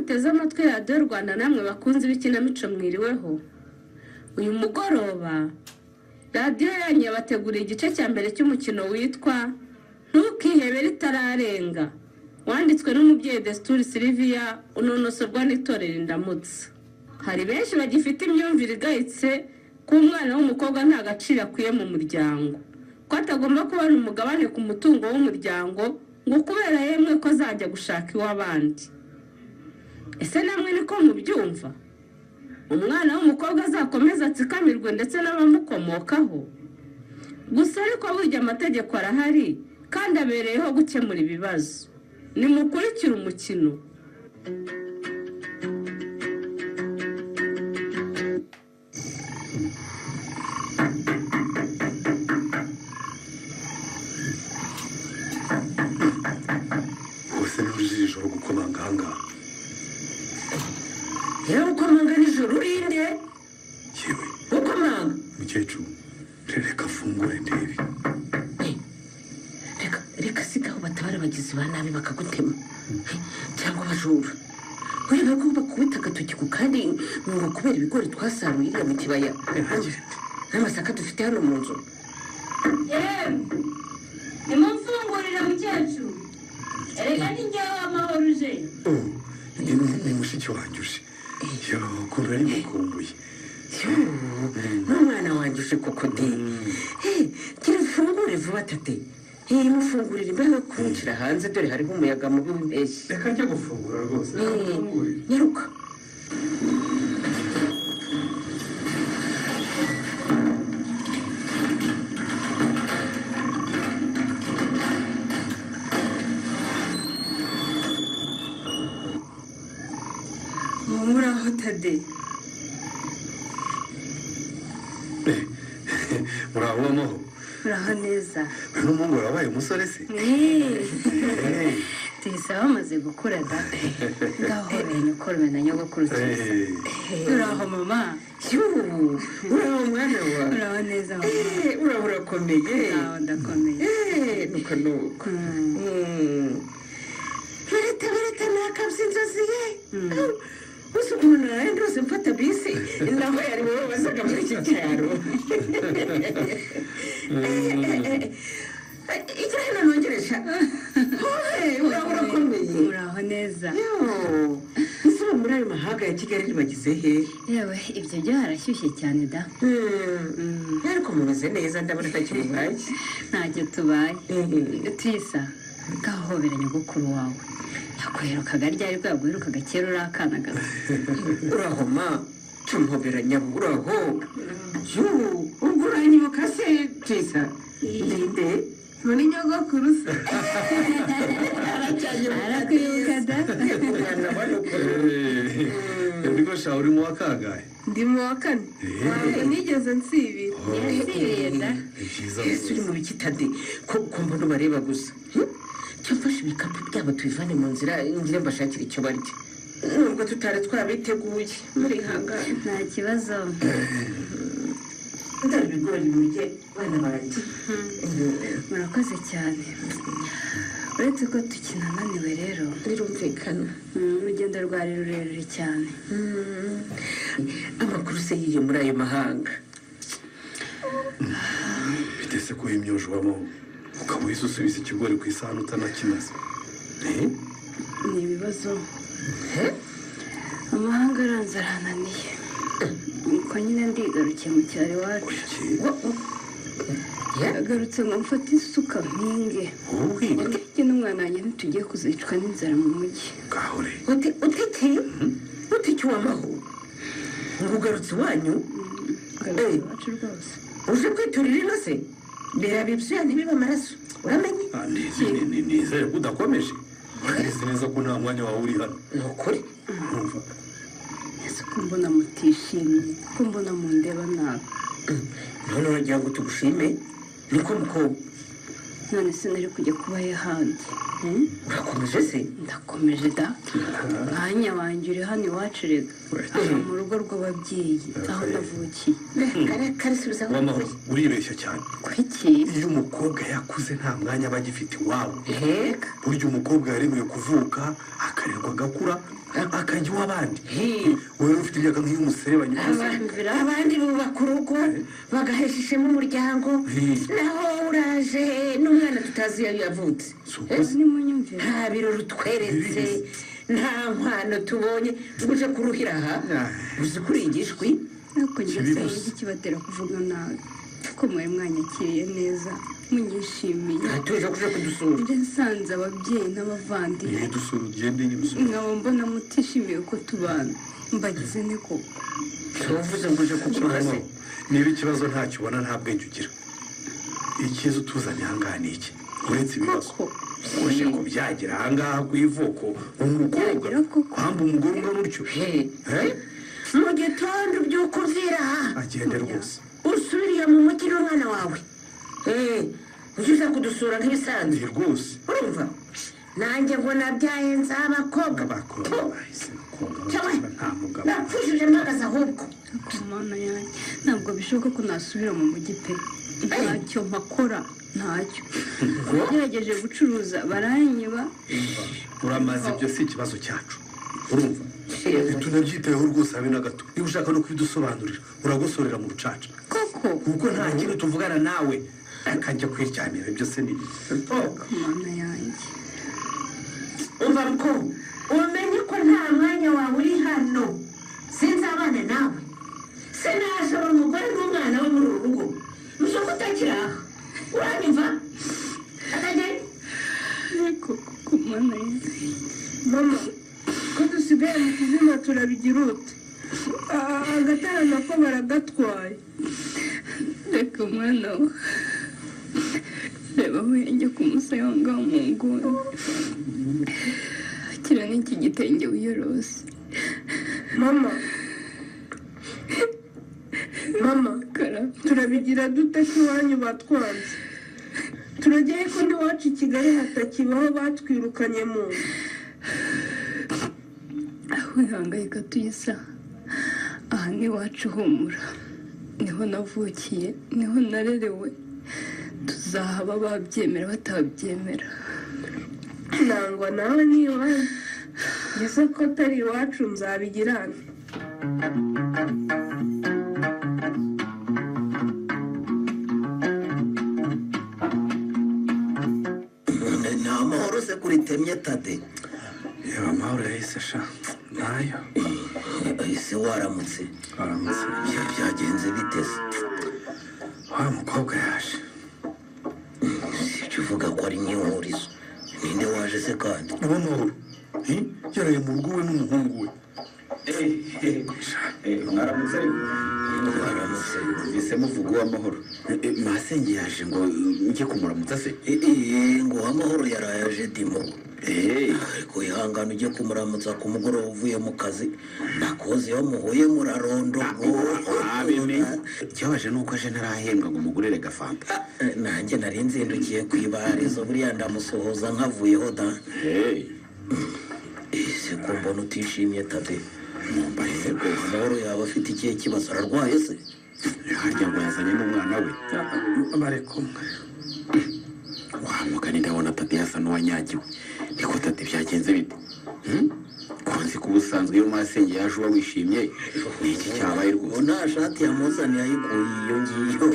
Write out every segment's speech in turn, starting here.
Muteze amatwi Radiyo Rwanda, namwe bakunze ibikinamico, mwiriweho. Uyu mugoroba radiyo yanyu yabateguriye igice cya mbere cy'umukino witwa Ntukihebe Ritararenga, wanditswe n'umubyeyi Desituri Siliviya, unonosorwa n'itorero Indamutsa. Hari benshi bagifite imyumvire igayitse ko umwana w'umukobwa nta gaciro akwiye mu muryango, ko atagomba kubona umugabane ku mutungo w'umuryango ngo kubera yemwe ko azajya gushaka iw'abandi. Ese namwe niko mubyumva? Umwana w'umukobwa azakomeza atsikamirwe ndetse n'abamukomokaho? Gusa ariko burya amategeko arahari kandi abereyeho gukemura ibibazo. Nimukurikire umukino. Bose n'urujiji ijoro gukomanga ahangaha. Yewe, ukomanga nijoro urinde? Yewe. Ukomanga? Mukecuru, reka afungure ndebe. Reka reka, sigaho batabara abagizi ba nabi bakagutema cyangwa abajura. Ureba ko bakubita agatoki ku kandi ngo kubera ibigori twasaruye iriya mu kibaya n'amasaka dufite hano mu nzu. Yewe, nimumfungurire mukecuru, erega ni njyewe Amahoro uje. Oh, ni mushiki wanjye uje. Yo, ukuntu nari mukumbuye! N'umwana wanjye uje koko de! Gira ufungure vuba tate. Mufungurire imbeho yo kwinjira hanze, dore hariho umuyaga mubi w'impeshyi. Reka njye gufungura rwose, reka mfungurire. Nyaruka. Muraho Tade. Muraho Amahoro. Muraho neza. Uyu n'umuhungu wabaye umusore se? Tuyisaba bamaze gukura da. Ngaho nyokorome na nyogokuru Tuyisa. Uraho mama. Yuu, uraho mwana wawe. Uraho neza mama. Uraho, urakomeye? Uraho, ndakomeye. Nuko nuko. Bereta, Bereta, nakabye inzozi ye! Uzi ukuntu naraye ndose mfata bisi, naho yari wowe wazaga muri iki cyaro? Igira hino nongeresha. Uraho, urakomeye? Uraho neza. Yoo, ese ubu muri ayo mahanga ya Kigali bagize he? Yewe, ibyo byo harashyushye cyane da. Ariko mumeze neza, ndabona ntacyo mubaye. Ntacyo tubaye. Tuyisa, ngaho hobera nyogokuru wawe. Yakwirukaga ryari bwa guherukaga kera uri akana gato? Uraho ma, tumuhobera nyabo. Uraho. Yoo, ubwo uranyibuka se Tuyisa? Ndinde? Muri nyogokuru se? Arakwibuka da. Umwana wa nyogokuru. Niko sha, uri mu wa kangahe? Ndi mu wa kane. Ntabwo nigeze nsibira. Yasibiye da. Ni byiza Ese uri rwose. mu biki Tade, ko mbona ubareba gusa? Cyo mfashe ibikapu byabo tubivane mu nzira, ngire mbashakire icyo barya, nubwo tutari twabiteguye, murihangane. Nta kibazo. Dore ibigori murye, bana banjye. Murakoze cyane. Uretse ko tukinananiwe rero. Birumvikana. Urugendo rwari rurerure cyane. Amakuru se yiyo muri ayo mahanga? Bitese ko imyojwamo ukaba uhise usubiza ikigori ku isahani utanakimaze? Ni ibibazo. Amahanga aranze arananiye, nuko nyine ndigarukiye mu cyaro iwacu. Iki? Yagarutse ngo mfate isuka mpinge. Wowe uhinga? Njye n'umwana wanjye ntitugiye kuzicwa n'inzara mu mujyi. Ngaho re. Uti utiki utiki w'amaho, ngo ugarutse iwanyu? Ngarutse iwacu rwose. Uje kwiturira ino se? Biraba ibyuya ntibibe amaraso, uramenye. Ah, nizere ko udakomeje. Nzi neza ko nta mwanya wawe uri hano. Ni ukuri. Urumva? Ese ko mbona mutishimye, ko mbona mundeba nabi? None uragira ngo tugushime? Niko mukobwa? None se nari kujya kuba ahandi? Urakomeje se? Ndakomeje da. Mwanya wanjye uri hano iwacu rega, aha mu rugo rw'ababyeyi aho navukiye. Uwamahoro, uribeshya cyane. Kuki? Iyo umukobwa yakuze nta mwanya aba agifite iwabo. Burya umukobwa yaremewe kuvuka akarerwa agakura akajya iw'abandi. Wowe ufite imyaka nk'iy'umuserebanya ukuze. Abandi bubaka urugo bagahesha ishema umuryango, naho uraje n'umwana tutazi iyo yavutse. Nta birori utweretse, nta nkwano tubonye, ngo uje kuruhira aha uzi ko uri igishwi. Ariko njye sinzi ikibatera kuvuga nabi, kuko mwari mwanyakiriye neza munyishimiye. Tuje kuja kudusura. Njye nsanze ababyeyi n'abavandimwe. Dusura ugende nyine usura. Nkaba mbona mutishimiye ko tubana, mbagize ne koko. Tuvuze ngo uje kukuroha se? Niba ikibazo ntacyo ubona nta bwenge ugira. Ikiza utuzanye ahangaha ni iki? Uretse ibibazo uje kubyagira ahangaha ku ivuko, umukobwa kwamba umugore ungana utyo. Mu gitondo ubyuka uvira aha, agende rwose, usubiriye mu mujyi n'umwana wawe. Ujye uza kudusura nk'ibisanzwe rwose. Urumva nanjye ngo nabyaye nz'abakobwa napfushije mpagaze ahubwo. Mana yanjye, ntabwo bishoboka ko nasubira mu mujyi pe. Ntacyo mpakora, ntacyo. Nagerageje gucuruza baranyiba. Uramaze, ibyo si ikibazo cyacu. Urumva tunabyitayeho rwose habe na gato. Niba ushaka no kubidusobanurira uragosorera mu rucaca koko, kuko nta kintu tuvugana nawe akajya kwiryamira. Ibyo se ni Mana yanjye. Umva ko umenye ko nta mwanya wawe uri hano. Sinzabana nawe, sinashobora umugore n'umwana we muri uru rugo. Mushobora kutakira aha, uranyumva? Akagenda koko. Mana yanjye. Mama, ko dusigaye mu kuzima turabigira ute? Agatara nako baragatwaye. Reka mwana we, reba aho yajya kumusaya aho ngaho mu nguni. Akira n'iki gitenge wiyorose. Mama, mama, turabigira dute ko iwanyu batwanze? Turageye ko n'iwacu i Kigali hatakibaho, batwirukanye mu nzu. Aho ihangayika tuyisa, aha ni iwacu humura, niho navukiye, niho narerewe. Tuzahaba babyemera batabyemera. Nangwa nawe ni iwanyu, ngeze ko atari iwacu nzabigirane. Ni amahoro se kuritemye Tade? Yaba amahoro yahise sha nayo. Ese waramutse? Waramutse. Byagenze bite se? Wa mukobwa yaje. Sibyo uvuga ko ari nk'ihurizo. Ninde waje se kandi? Uwamahoro. Yaraye mu rugo we n'umuhungu we. Mwaramutse ariko? Mwaramutse. Numvise muvuga Uwamahoro. Masenge yaje ngo njye kumuramutsa se? Ngo Uwamahoro yaraye aje dimo. Ariko ihangane ujye kumuramutsa ku mugoroba uvuye mu kazi. Nakoze iyo muhuye murarondo. Abimenye. Ikibabaje ni uko aje ntarahembwa ngo mugurire gafanta. Nanjye nari nzindukiye ku ibarizo, buriya ndamusuhuza nkavuyeho da. Ese ko mbona utishimye Tade? Mumbaye rwose. Amahoro yaba afite ikihe kibazo? Ararwaye se? Harya ngo yazanye n'umwana we. Bari kumwe. Wa mugani ndabona Tade yasa n'uwanyagiwe. Niko Tade byagenze bite? Ko nzi ko ubusanzwe iyo masenge yaje uba wishimye, ni iki cyabaye rwose? Nta shati yamuzaniye ayikuye iyo ngiyo.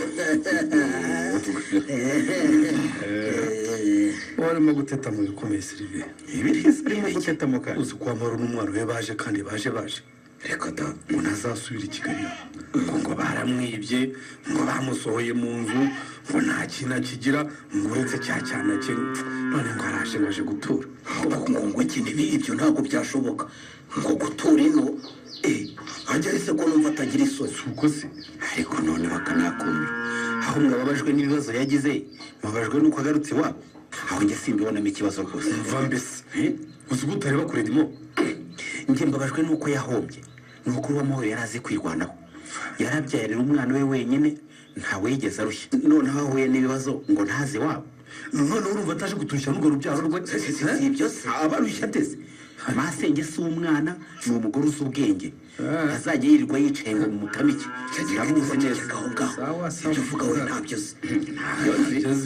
Warimo guteta mu bikomeye Sylvie. Ibirihise arimo guteta mu kanwa. Uzi ko Uwamahoro n'umwana we baje kandi baje. Reka da. Ngo ntazasubira i Kigali, ngo baramwibye, ngo bamusohoye mu nzu, ngo nta kintu akigira, ngo uretse cya cyana cye, none ngo araje ngo aje gutura. Ngo iki ibyo ntabwo byashoboka. Ngo gutura ino, ajya ese ko numva atagira isoni. Uko se? Ariko none bakanakumira. Aho mwababajwe n'ibibazo yagize, mubabajwe nuko agarutse iwabo. Aho njye simbibonamo ikibazo rwose. Mva mbese. Uzi ko utareba kure ndimo? Njye mbabajwe nuko yahombye. Nuko Uwamahoro yari azi kwirwanaho. Yarabyarira umwana we wenyine, ntawe yigeze arushya. Noneho ahuye n'ibibazo ngo ntaze iwabo. None urumva ataje kuturusha n'urwo rubyaro rwe? Si ibyo se. Abarushya ateze. Masenge si umwana, ni umugore uzi ubwenge. Azajya yirirwa yicaye ngo mumutamike. Ndamuzi neza. Aho ngaho. Sawa, sawa. Ibyo uvuga we ntabyo uzi. Ntabyo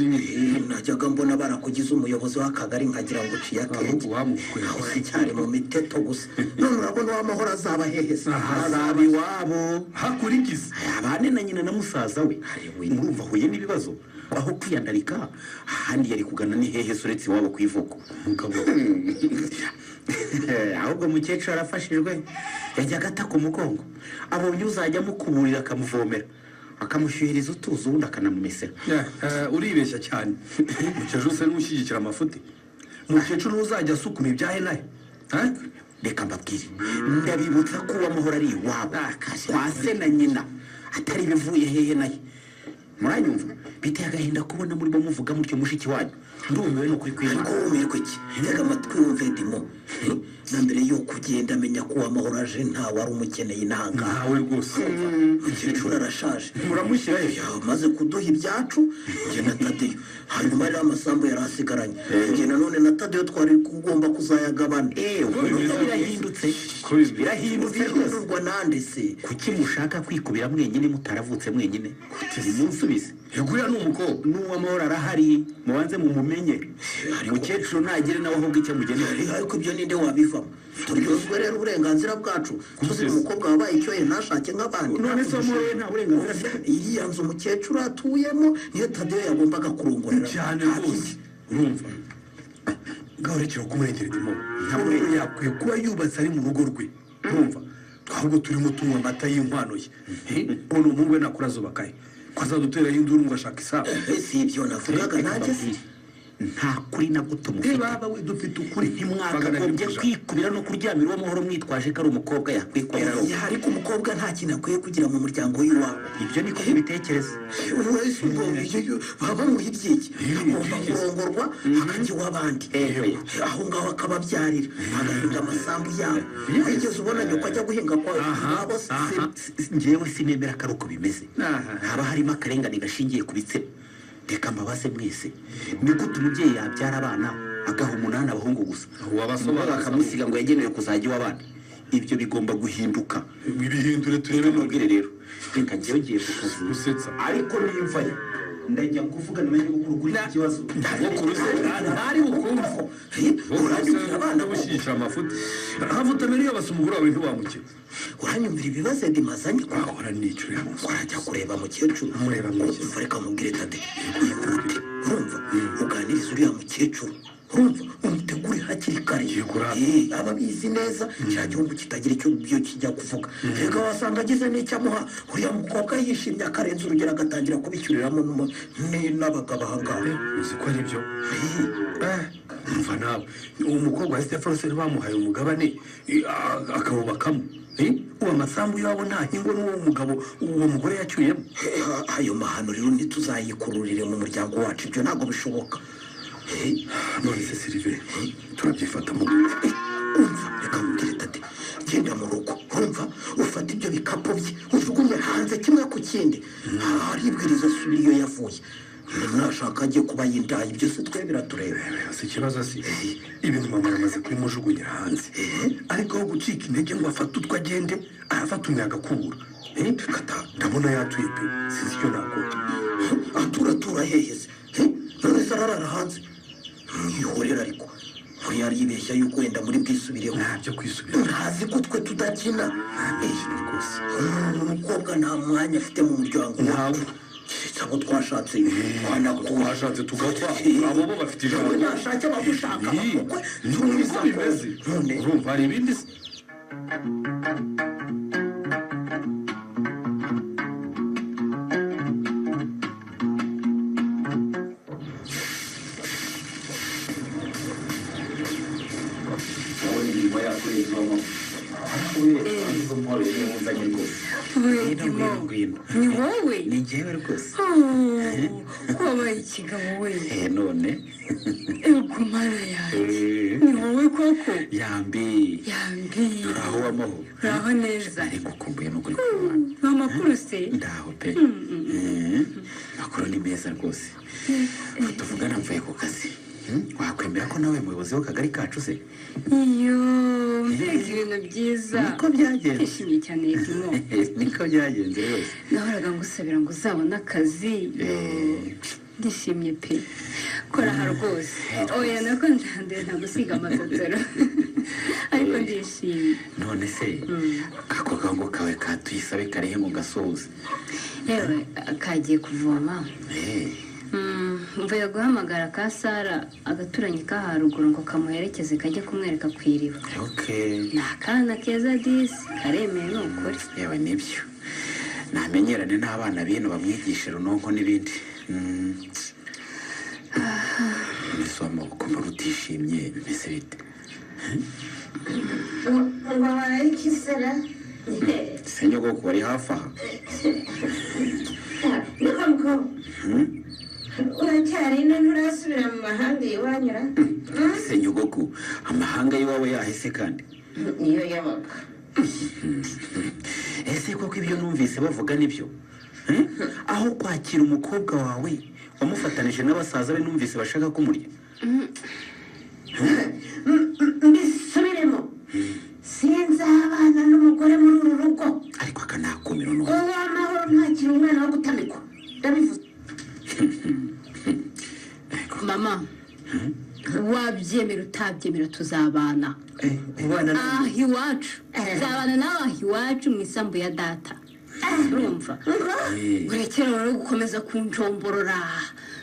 nyine. Najyaga mbona barakugize umuyobozi w'akagari nkagira ngo uciye akenge. Ahubwo wamukwera. Uracyari mu miteto gusa. None urabona uwamahoro azaba hehe se? Azaba iwabo. Hakurikiza. Abane na nyina na musaza we. Murumva ahuye n'ibibazo. Aho kwiyandarika ahandi yari kugana ni hehe se uretse iwabo ku ivuko. Mugabo. Ahubwo mukecuru arafashijwe, yajyaga ataka umugongo, abonye uzajya amukuburira akamuvomera, akamushyuhiriza utuzi, ubundi akanamumesera. Uribeshya cyane. Mukecuru se n'ushyigikira amafuti. Mukecuru uzajya asukuma ibyahe naye. Reka mbabwire, ndabibutsa ko uwamahoro ari iwabo kwa se na nyina, atari ibivuye hehe naye. Muranyumva? Biteye agahinda kubona murimo muvuga mutyo mushiki wanyu. Ndumiwe no kuri kwimana. Ariko wumirwa iki? Tega amatwi wumve Dimo. Na mbere yo kugenda amenya ko uwamahoro aje nta wari umukeneye inanga. Ntawe rwose. Umukecuru arashaje. Muramushyira he? Yamaze kuduha ibyacu njye na Tadeyo. Hanyuma rero amasambu yari asigaranye. Njye na none na Tadeyo twari kugomba kuzayagabana. Birahindutse. Birahindutse rwose. Bihindurwa nande se? Kuki mushaka kwikubira mwenyine mutaravutse mwenyine? Nimunsubize. Yeguriya ni umukobwa. N'uwamahoro arahari, mubanze mumumenye. Mukecuru ntagire nawe ahubwo icyo amugenera. Ariko ibyo ninde wabivamo? Turyozwe rero uburenganzira bwacu. Tuzi umukobwa wabaye icyohe ntashake nk'abandi. None se uwamahoro we nta burenganzira afite? Iriya nzu umukecuru atuyemo niyo Tadeyo yagombaga kurongorera. Cyane rwose. Urumva? Ngaho rekera kumurengera Dimo. Ntabwo yakwiye kuba yubatse ari mu rugo rwe. Urumva? Ahubwo turimo tunywa amata y'inkwano ye. Ubona umuhungu we nakura azubaka he? Ko azaduteraho induru ngo ashaka isabo. Si ibyo navugaga nanjye se. Nta kuri na guto mufite. Baba we dufite ukuri. Ntimwakagombye kwikubira no kuryamira uwo muhoro mwitwaje ko ari umukobwa yakwikorera. Ariko umukobwa nta kintu akwiye kugira mu muryango w'iwabo. Ibyo niko mubitekereza. Wese ubwo baba bamuha ibyiki. Agomba kurongorwa akajya iw'abandi. Aho ngaho akababyarira, agahinga amasambu yabo. Wigeze ubona nyoko ajya guhinga kwa iwabo se? Njyewe sinemera ko ari uko bimeze. Haba harimo akarengane gashingiye ku bitsina. Reka mbabaze mwese, ni gute umubyeyi yabyara abana agaha umunani abahungu gusa, bakamusiga ngo yagenewe kuzajya iw'abandi? Ibyo bigomba guhinduka. Bihindure turebe. Mubwire rero, reka njyewe ngiye ku kazi. Gusetsa. Ariko nimvayo ndajya kuvugana na nyogokuru kuri iki kibazo. Nyogokuru se ntari bukumve. Uranyumvira abana gushyigikira amafuti. Havutamere iyo basa umugore wawe ntiwamukira. Uranyumvira ibibazo Dimazanye? Ahora nicuriye mu nzu. Urajya kureba mukecuru. Mureba mukecuru. Reka mubwire Tade. Wihute. Urumva? Uganiriza uriya mukecuru. Urumva? Umutegure hakiri kare. Aba abizi neza cya gihugu kitagira icyo byo kijya kuvuga. Reka wasanga agize n'icyo amuha. Uriya mukobwa yishimye akarenza urugero agatangira kubicyuriramo n'abagabo aha ngaha. Uzi ko ari byo? Umva nawe. Uwo mukobwa wa Stefano se bamuhaye umugabane akawubakamo. Uwo amasambu yabo ntahingwa n'uwo mugabo uwo mugore yacyuyemo. Ayo mahano rero ntituzayikururire mu muryango wacu, ibyo ntabwo bishoboka. None se Sylvain, turabyifata mu umva, reka mubwire Tate, genda mu rugo, urumva, ufate ibyo bikapu bye ujugunye hanze kimwe ku kindi. Aribwiriza asubira iyo yavuye. Nashaka ajye kuba yindaye, ibyo se twe biratureba. Si ikibazo si ibintu mama yamaze kubimujugunyira hanze. Ariko aho gucika intege ngo afate utwo agende, arafata umuyaga akubura. Ndabona yatuye pe, sinzi icyo nakora. Aturatura hehe se? None se ararara hanze? Mwihorera ariko. Buriya aribeshya yuko wenda muri bwisubireho. Ntabyo kwisubira. Ntazi ko twe tudakina. Rwose. Umukobwa nta mwanya afite mu muryango wacu. Abo twashatse twashatse tugapfa. Abo bo bafite ijambo. Nashake abagushaka bakukwe. Niko bimeze. Urumva hari ibindi se? Ni wowe? Ni njyewe rwose. Wabaye ikigabo we. None ego mana yanjye, ni wowe koko? Yambi. Yambi. Uraho w'amahoro? Uraho neza. Ariko ukumbuye n'ukuri kubana. Amakuru se? Ndaho pe, amakuru ni meza rwose. Tuvugana mvuye ku kazi. Wakwemera ko nawe muyobozi w'akagari kacu se? Iyo mbega ibintu byiza. Niko byagenze. Ndishimye cyane Edimo. Niko byagenze rwose. Nahoraga ngusabira ngo uzabone akazi. Ndishimye pe, kora aha rwose. Oya nako ndanduye ntagusiga amatotoro, ariko ndishimye. None se ako gahungu kawe katuyisabe karihe ngo gasuhuze? Yewe, kagiye kuvoma. Mvuye guhamagara ka Sara agaturanyi ka haruguru ngo kamuherekeze kajye kumwereka ku iriba. Ni akana keza disi, karemeye ni ukuri. Yewe nibyo, namenyerane n'abana bino bamwigishe runonko n'ibindi. Mbese w'amaboko mbona utishimye, bimeze bite? Ngo wabaye iki sera? Se nyogoko wari hafi aha? Niko mukobwa, uracyari ino nturasubira mu mahanga iwanyura? Se nyogoko, amahanga y'iwawe yahise kandi? Niyo yabaga. Ese koko ibyo numvise bavuga nibyo? Aho kwakira umukobwa wawe wamufatanije n'abasaza be numvise bashaka kumurya. Mbisubiremo, sinzabana n'umugore muri uru rugo. Ariko aka nakumiro none. Uwamahoro ntakiri umwana wo gutamikwa, ndabivuze. Mama, wabyemera utabyemera tuzabana. Aho iwacu tuzabana nawe, aho iwacu mu isambu ya data. Urumva? Urekera rero gukomeza kunjomborora.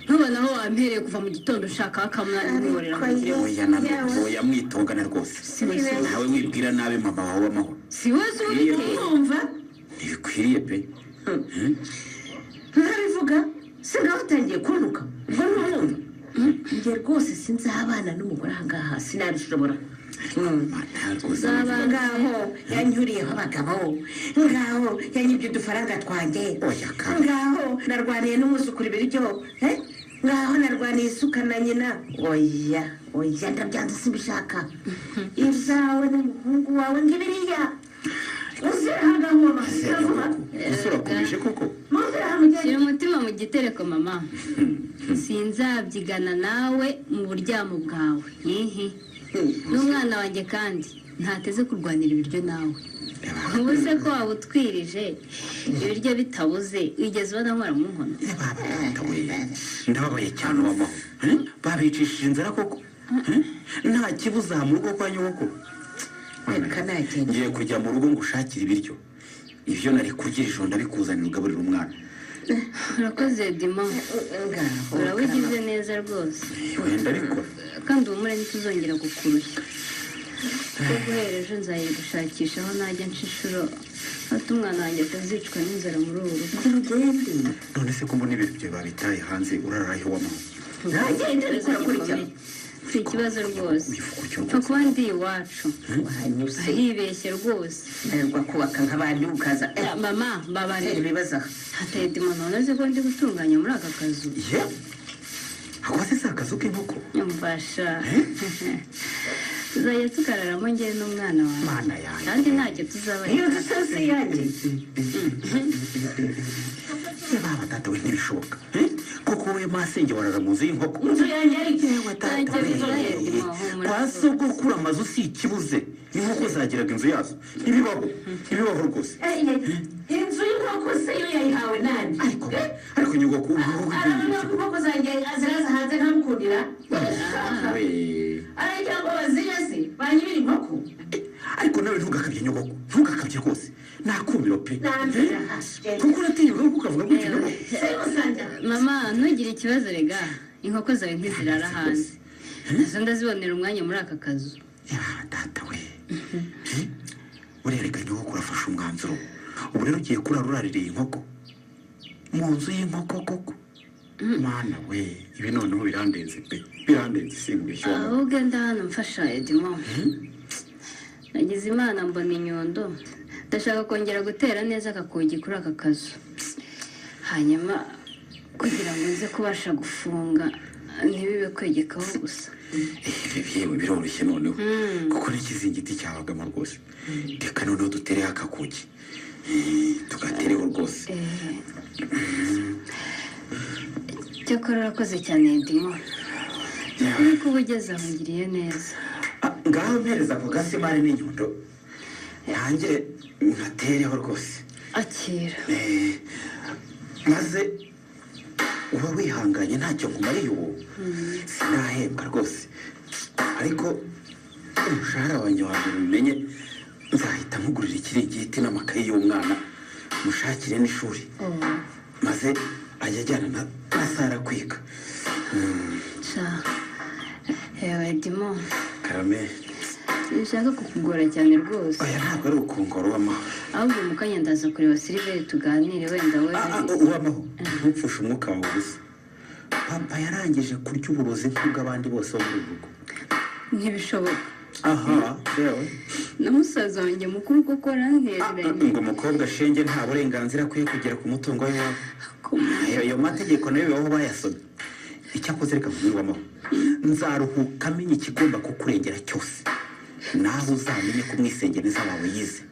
Ntubona aho wampereye kuva mu gitondo ushaka akamwana mwihorera ngo ngire. Oya nanone, oya mwitongana rwose. Nawe wibwira nabi mama wawe w'amahoro. Si wese ubiteye. Urumva? Ntibikwiriye pe. Ntabivuga singaho utangiye kuntuka ubwo ntumwumva. Njye rwose sinzabana n'umugore aha ngaha, sinabishobora. Ngaho yanyuriyeho abagabo, ngaho yanyibye udufaranga twanjye, ngaho narwaniye n'umwuzukuru ibiryo, ngaho narwaniye isuka na nyina. Oya oya, ndabyanze simbishaka. Ibyawe n'umuhungu wawe ngibiriya. Uzira aha ngaho mama. Urakomeje koko? Shyira umutima mu gitereko mama. Sinzabyigana nawe mu buryamo bwawe. N'umwana wanjye kandi ntateze kurwanira ibiryo nawe. Ubu se ko waba utwirije ibiryo bitabuze, wigeze ubona nkora mu nkono? Ndababaye cyane w'amahoro. Babicishije inzara koko? Nta kibuza mu rugo kwa nyogoko. Ngiye kujya mu rugo ngo ushakire ibiryo. Ibyo nari kurya ejo ndabikuzanira ugaburira umwana. Urakoze Edimo, urawigize neza rwose. Wenda ariko kandi ubumure ntituzongera kukurushya. Kuko guhera ejo nzajya gushakisha aho najya nca inshuro, hato umwana wanjye atazicwa n'inzara muri uru rugo. None se ko mbona ibintu byawe babitaye hanze, urararahe w'amahoro? Si ikibazo rwose, pfa kuba ndi iwacu. Ahibeshye rwose. Ntabwo kubaka nk'abandi ukaza. Mama mbabarira. Ibibazo hateye Edimo, none se ko ndi gutunganya muri aka kazu? Ako se si akazu k'inkoko? Mfasha, tuzajya tukararamo njyewe n'umwana wawe. Mana yanjye. Kandi ntacyo tuzaba. Iyo nzu sose yanjye. Baba data we, ntibishoboka. Koko wowe masenge warara mu nzu y'inkoko? Inzu yanjye ariko. Yewe data we, kwa sogokuru amazu si ikibuze, inkoko zagiraga inzu yazo. Ntibibaho, ntibibaho rwose. Inzu y'inkoko se yo yayihawe nande? Ariko nyogoko ubu Arabona ko inkoko zanjye ziraza hanze nkamukundira. Aragira ngo bazire se banyibira inkoko. Ariko nawe ntugakabye nyogoko, ntugakabye rwose. Nakumiro pe. Kuko uratinyuka kuko ukavuga gutyo nyogoko. Mama ntugire ikibazo rega, inkoko zawe ntizirara hanze. Nazo ndazibonera umwanya muri aka kazu. Data we, urereka nyogoko urafashe umwanzuro. Ubu rero ugiye kurara uraririye inkoko mu nzu y'inkoko koko? Mana we, ibi noneho birandenze pe, birandenze simbeshya. Ahubwo nda hano mfasha Edimo. Nagize Imana mbona inyundo, ndashaka kongera gutera neza akakugi kuri aka kazu. Hanyuma Kugira ngo nze kubasha gufunga ntibibe kwegekaho gusa. Yewe biroroshye noneho kuko n'ikizingiti cyabagamo rwose. Reka noneho dutereho akakugi, tugatereho rwose. Cyakora urakoze cyane Edimo, uri kuba ugeze aho ngiriye neza. Ngaho mpereza ako gasimari n'inyundo ntangire nkatereho rwose. Akira maze uba wihanganye ntacyo nkumariye ubu, sinahembwa rwose, ariko umushahara wanjye wa mbere ubimenye nzahita nkugurira ikiringiti n'amakayi y'umwana, mushakire n'ishuri, maze ajya ajyana na Sara kwiga. Yewe Edimo, karame, sinshaka kukugora cyane rwose. Oya ntabwo ari ukungora uw'amahoro, ahubwo mu kanya ndaza kureba Siliveri tuganire wenda we. Uw'amahoro ntupfushe umwuka wawe ubusa. Papa yarangije kurya uburozi nk'ubw'abandi bose bo muri uru rugo. Ntibishoboka. Aha yewe na musaza wanjye mukuru kuko arantereranye. Ngo umukobwa shenge nta burenganzira akwiye kugera ku mutungo we wabo. Ayo mategeko nayo bibaho bayasomye. Icyakoze reka nkubwire uw'amahoro, nzaruhuka amenye ikigomba kukurengera cyose, nawe uzamenye ko umwisengeneza wawe yize.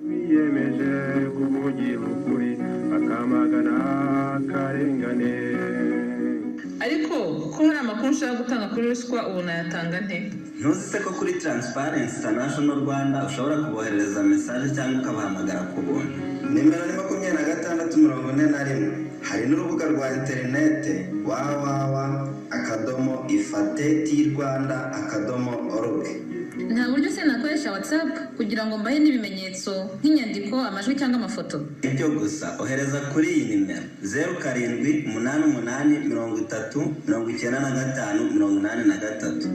Biyemeje kuvugira ukuri bakamagana akarengane. Ariko ko hari amakuru nshaka gutanga kuri ruswa, ubu nayatanga nte? Ntuzi se ko kuri Transparency International Rwanda ushobora kuboherereza message cyangwa ukabahamagara ku buntu? Nimero ni 2641. Hari n'urubuga rwa interinete www.ifatetirwanda.org. Nta buryo se nakoresha WhatsApp kugira ngo mbahe n'ibimenyetso nk'inyandiko, amajwi cyangwa amafoto? Ibyo gusa ohereza kuri iyi nimero 0788 30 95 83.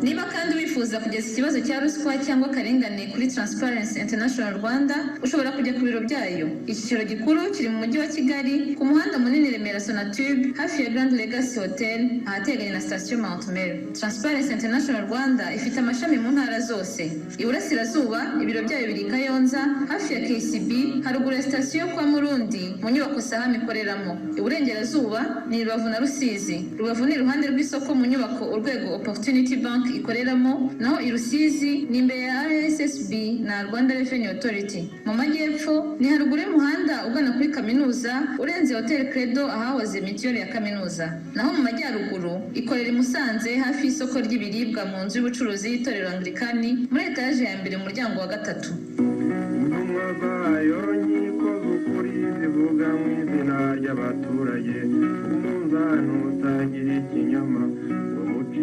Niba kandi wifuza kugeza ikibazo cya ruswa cyangwa akarengane kuri Transparency International Rwanda, ushobora kujya ku biro byayo. Icyicaro gikuru kiri mu mujyi wa Kigali, ku muhanda munini Remera Sonatube, hafi ya Grand Legacy Hotel, ahateganye na sitasiyo Mount Meru. Transparency International Rwanda ifite amashami mu ntara zose. Iburasirazuba, ibiro byayo biri i Kayonza, hafi ya KCB, haruguru ya sitasiyo kwa Murundi, mu nyubako Saham ikoreramo. Iburengerazuba ni Rubavu na Rusizi. Rubavu ni iruhande rw'isoko mu nyubako Urwego Opportunity Bank ikoreramo, naho i Rusizi ni imbere ya RSSB na Rwanda Revenue Authority. Mu majyepfo ni haruguru y'umuhanda ugana kuri kaminuza, urenze Hotel Credo ahahoze mitiweli ya kaminuza. Naho mu majyaruguru ikorera i Musanze hafi y'isoko ry'ibiribwa mu nzu y'ubucuruzi y'itorero Anglikani muri etaje ya mbere mu muryango wa 3. Intumwa zayo nkiko z'ukuri zivuga mu izina ry'abaturage, umunzani utagira ikinyoma ngo muci.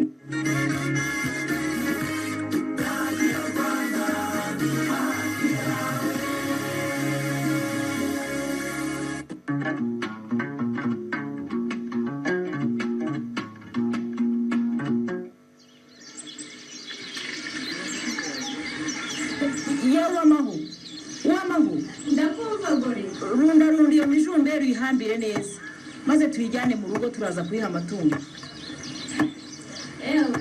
Runda runda iyo mijumberi uyihambire neza maze tuyijyane mu rugo, turaza kuyiha amatungo. Ewe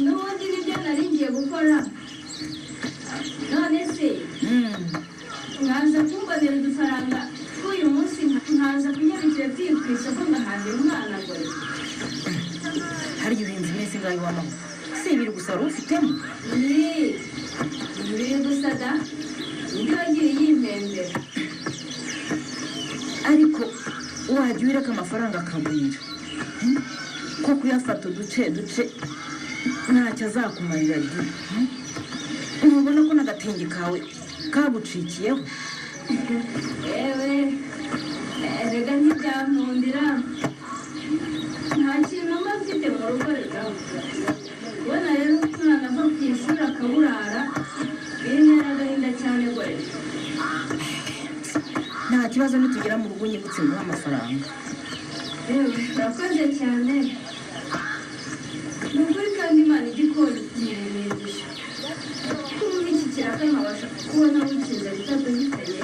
n'ubundi nibyo nari ngiye gukora. None se nkaza kumbonera udufaranga k'uyu munsi, nkaza kunyarukira tuyi ku isoko ngahambira umwana gore. Harya uhinze iminsi ingahe w'amahoro? Si ibiri gusa wari ufitemo? Ibiri gusa da, undi wagiye yimpembera. Ariko wajya wireka amafaranga akagwira, ko kuyafata uduce duce ntacyo azakumarira di. Ntubona ko n'agatenge kawe kabucikiyeho? Ewe erega ntibyankundira, nta kintu mba mfite mu rugo reka. Kubona rero umwana ava ku ishuri akaburara bintera agahinda cyane gore. Nta kibazo, nitugera mu rugo nyibutse nguhe amafaranga. Ewe urakoze cyane, ni ukuri kandi Imana ijya ikora ikimenyesha. Kuba iki kiraka nkabasha kubona wikinze bitadugitanye.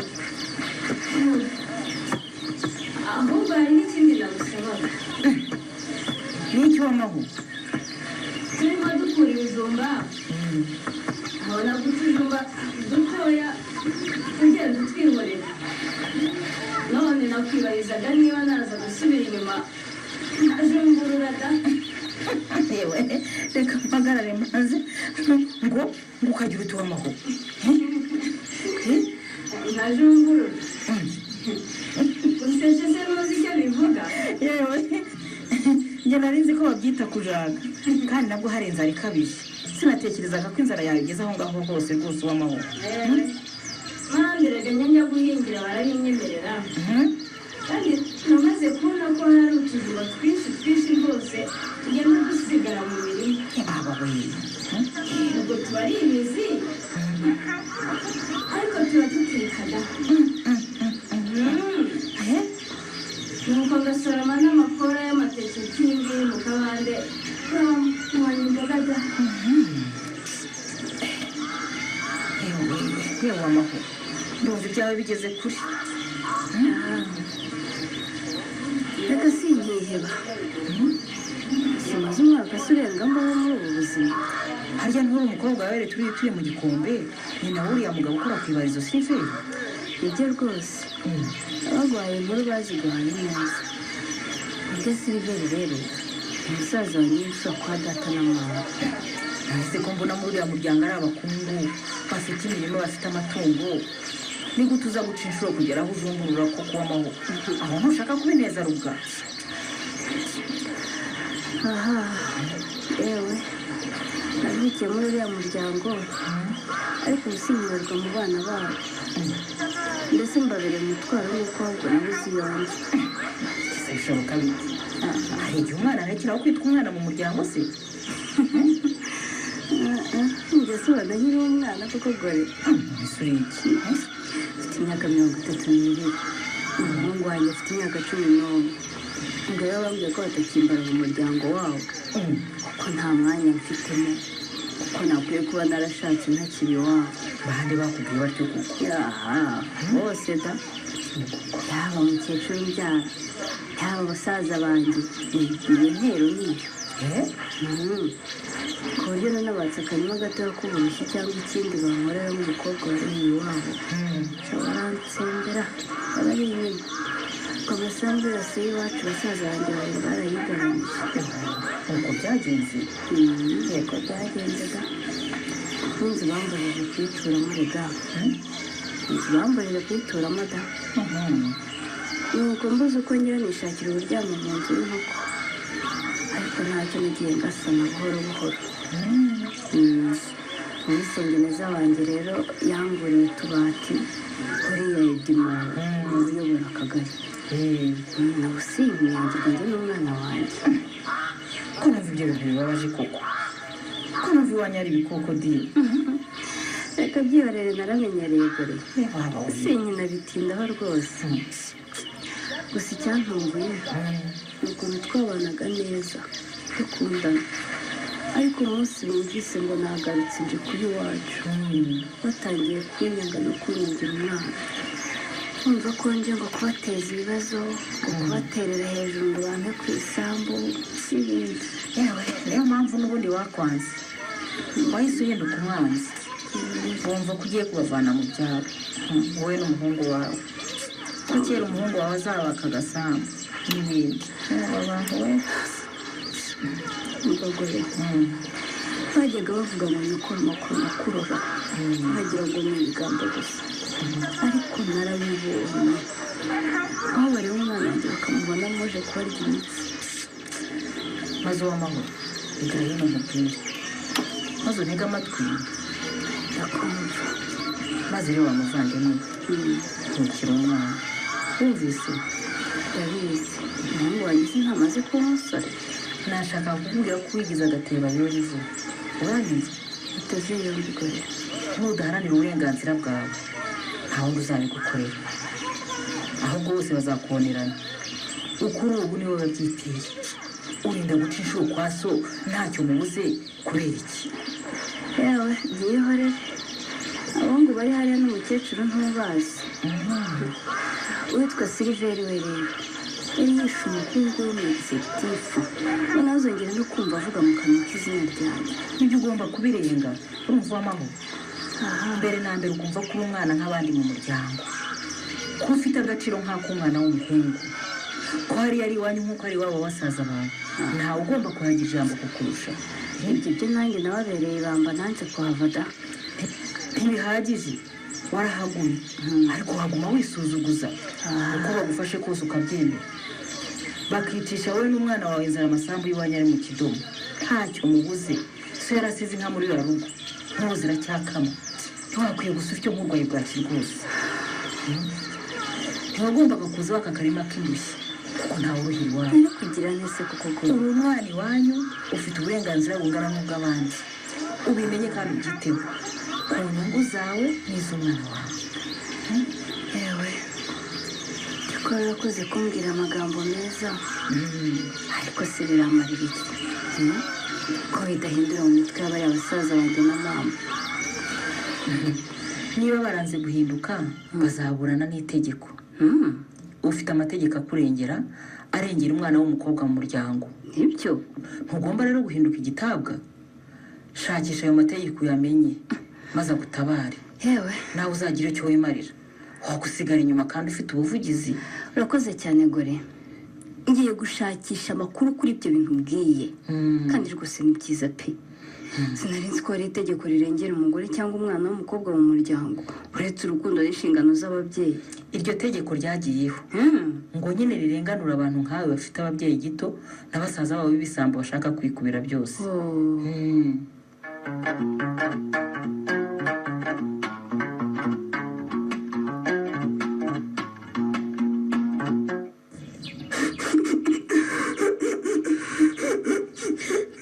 Ahubwo hari n'ikindi nagusabaga. Utujumba nkabona utujumba dutoya ugenda utwihorera. None nakwibarizaga niba naza gusubira inyuma nkajumburura da. Yewe reka mpagarare maze ngo ukagira uti w'amahoro. Nkajumburura usese se ntuzi icyo bivuga? Yewe njye nari nzi ko babyita kujaga, kandi nabwo hari inzara ikabije. Sinatekerezaga ko inzara yawe igeze aho ngaho hose rwose uw'amahoro. Marambiraga njya guhingira barabinyemerera, kandi namaze kubona ko hari utujumba twinshi twinshi rwose tugenda dusigara mu mirima. Ubwo tuba ari imizi ariko tuba dutekana. Nuko ngasoroma n'amakora y'amateke cy'imvi mu kabande nywanya imboga da. Yewe amahoro, ndumva ibyawe bigeze kure. Reka sinkiheba, simaze umwaka se urenga mbaho muri ubu buzima. Harya nturi umukobwa wawe turi utuye mu gikombe, ni nawe uriya mugabo ukora ku ibarizo Siliveri? Nibyo rwose, abaguhaye inkuru baziguhaye neza. Nibyo Siliveri rero umusaza wa nyir'isoko kwa data na mama. Nahise ko mbona muri uriya muryango ari abakungu bafite imirimo, bafite amatungo, ni gute uza guca inshuro kugera aho uzungurura ko kuba amahoro? Aho ntushaka kubineza rubwa? Aha yewe navukiye muri uriya muryango, ariko ubu sinkibarwa mu bana babo, mbese mbabereye umutwaro w'umukobwa nabuze iyombi. Bishoboka bite? Hari igihe umwana arekeraho kwitwa umwana mu muryango se? Njye se ubona nkiri umwana koko gore? Ese uri iki? Mfite imyaka 32, umuhungu wanjye afite imyaka 11. Ubwo rero bambwiye ko batakimbara mu muryango wabo kuko nta mwanya mfitemo, kuko nakwiye kuba narashatse ntakiri iwabo. Bande bakubwiye batyo koko? Aha bose da, yaba umukecuru umbyara, yaba basaza banjye, iyo ntero niyo. Ku buryo nanabatse akarima gatoya k'uburushyi cyangwa ikindi bankoreramo umukobwa wari iwabo, baransembera bari inyuma. Ngo amasambu yose y'iwacu basaza banjye bari barayigabanyije. Uko byagenze? Yego byagenze da. N'inzu bambujije kuyituramo rega. Inzu bambujije kuyituramo da. Nuko mbuze uko ngira nishakira uburyamo mu nzu y'inkoko, ariko ntacyo nagiye ngasana buhoro buhoro. Umwisengeneza wanjye rero yanguriye utubati uriya Edimo uyobora akagari. Nawe sinkiyangirwa njye n'umwana wanjye. Ko numva ibyo bintu bibabaje koko? Ko numva iwanyu ari ibikoko di? Reka byihorere naramenyereye gore. Sinkinabitindaho rwose. Gusa icyantunguye ni ukuntu twabanaga neza dukundana, ariko umunsi bumvise ngo nagarutse nje kuba iwacu, batangiye kunyanga no kunyangira umwana. Kumva ko nje ngo kubateza ibibazo, ngo kubaterera hejuru ngo bampe ku isambu n'ibindi. Yewe niyo mpamvu n'ubundi wakwanze, wahise uhinduka umwanzi. Bumva ko ugiye kubavana mu byaro wowe n'umuhungu wawe, ko kera umuhungu wawe azabaka agasambu n'ibindi. Mbagore bajyaga bavuga ngo nyokora makurora, bagira ngo ni ibigambo gusa, ariko narabibonye. Aho bareba umwana wanjye bakamubona muje kubarya imitsi. Maze uw'amahoro igira hino nkubwire, maze untege amatwi ndakumva. Maze rero wa muvandimwe, ntukiri umwana, wumvise? Ndabizi, umuhungu wanjye se ntamaze kuba umusore. Nashaka kukubwira ko wigize agatebo ayora ivu. Uranyumva? Uteze yombi gore. Nudaharanira uburenganzira bwawe nta wundi uzabigukorera, ahubwo bose bazakonerana. Ukuri ubu niwe babyiteye. Urinda guca inshuro kwa so ntacyo mubuze kubera iki? Yewe byihorere, abahungu bari hariya n'umukecuru ntubazi. Uwitwa Siliveri we rero Yari yishe umuhungu we mu egizegitifu, noneho azongera no kumva avuga mu kanwa k'izina ryanjye. Nibyo ugomba kubirenga, urumva uw'amahoro. Mbere na mbere ukumva ko uri umwana nk'abandi mu muryango, ko ufite agaciro nk'ak'umwana w'umuhungu, ko hariya ari iwanyu nk'uko ari iwabo basaza bawe, ntawe ugomba kuhagira ijambo kukurusha. Ibyo byo nanjye nababereye ibamba, nanze kuhava da. Ntibihagije, warahagumye, ariko waguma wisuzuguza uko bagufashe kose ukabyemera, bakicisha wowe n'umwana wawe inzara. Amasambu y'iwanyu ari mu kidomo, ntacyo mubuze. So yarasize inka muri ruriya rugo, n'ubu ziracyakama. Ntiwakwiye gusa utyo nk'urwaye bwaki rwose. Ntiwagombaga kuza waka akarima k'indushyi kuko ntawe uruhira iwawe. Nari kugira nese kuko uri umwana iwanyu, ufite uburenganzira bungana n'ubw'abandi. Ubimenye kandi ubyiteho ku nyungu zawe n'iz'umwana wawe. Yewe, cyakora urakoze kumbwira amagambo meza, ariko se biramarira iki ko bidahindura mu mitwe y'abariya basaza banjye na mama? Niba baranze guhinduka, bazaburana n'itegeko. Ufite amategeko akurengera, arengera umwana w'umukobwa mu muryango. Nibyo. Ntugomba rero guhinduka igitabwa. Shakisha ayo mategeko uyamenye, maze agutabare. Yewe, nawe uzagira icyo wimarira, wagusigara inyuma kandi ufite ubuvugizi. Urakoze cyane gore, ngiye gushakisha amakuru kuri ibyo bintu mbwiye, kandi rwose ni byiza pe. Sinari nzi ko hari itegeko rirengera umugore cyangwa umwana w'umukobwa mu muryango, uretse urukundo n'inshingano z'ababyeyi. Iryo tegeko ryagiyeho ngo nyine rirenganura abantu nkawe bafite ababyeyi gito na basaza babo b'ibisambo bashaka kwikubira byose.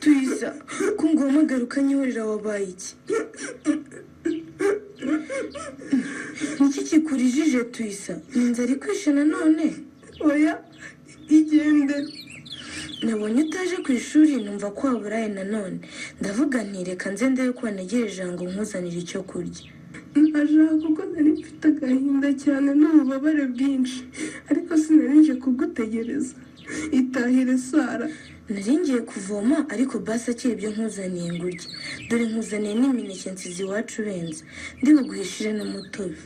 Tuyiza ko nguhamagara ukanyihorera, wabaye iki? Niki kikurijije Tuyisa? Ni inzara ikwishe nanone? Oya, igende. Nabonye utaje ku ishuri numva ko waburaye nanone, ndavuga nti reka nze ndebe ko wanegereje ngo nkuzanire icyo kurya. Ashaka kuko nari mfite agahinda cyane n'ububabare bwinshi, ariko sinari nje kugutegereza. Itahire Sara. Nari ngiye kuvoma, ariko basi akira ibyo nkuzaniye ngo urye. Dore nkuzaniye n'imineke nsize iwacu benze, ndi buguhishire n'umutobe.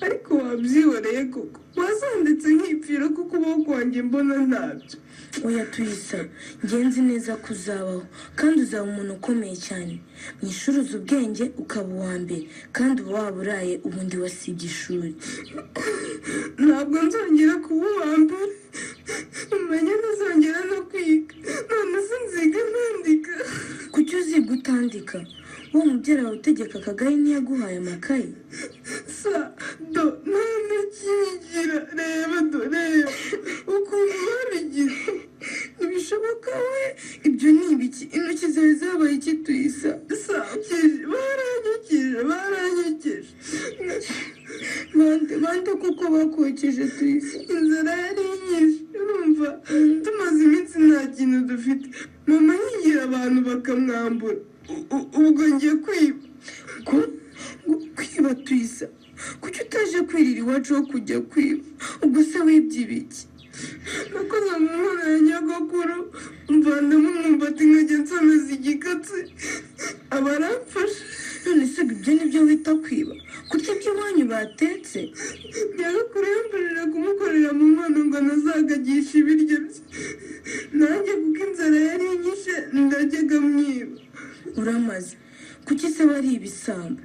Ariko wabyihoreye koko, wazanditse nk'ipfira kuko ukuboko kwanjye mbona ntabyo. Oya Tuyisa, ngenzi neza ko uzabaho kandi uzaba umuntu ukomeye cyane. Mu ishuri uzi ubwenge ukaba uwa mbere, kandi uba waburaye ubundi wasibye ishuri. Ntabwo nzongera kuba uwa mbere, umenye ntazongera no kwiga. None se nziga ntandika? Kuki uziga utandika? Uwo mubyeyi wawe utegeka akagari ntiyaguhaye amakayi? Sa do nta n'ikigira, reba do reba ukuntu babigize. Ntibishoboka we, ibyo ni ibiki? Intoki zawe zabaye iki Tuyisa? Sa baranyukije, baranyukije. Bande bande kuko bakokeje Tuyisa. Inzara yari inyishe, urumva tumaze iminsi nta kintu dufite. Mama yigira abantu bakamwambura. Ubwo ngiye kwiba. Kwiba Tuyisa? Kuki utaje kwirira iwacu wo kujya kwiba? Ubwo se wibye ibiki? Nakoze mu nkono ya nyogokuru, mvanamo umwumbati nkajya nsomeza igikatsi, aba aramfashe. None se ibyo nibyo wita kwiba? Kurya ibyo iwanyu batetse? Nyogokuru yamfashije kumukorera mu nkono ngo ntazagagishe ibiryo bye, nanjye kuko inzara yari inyishe ndajyaga mwiba. Uramaze. Kuki se bari ibisambo?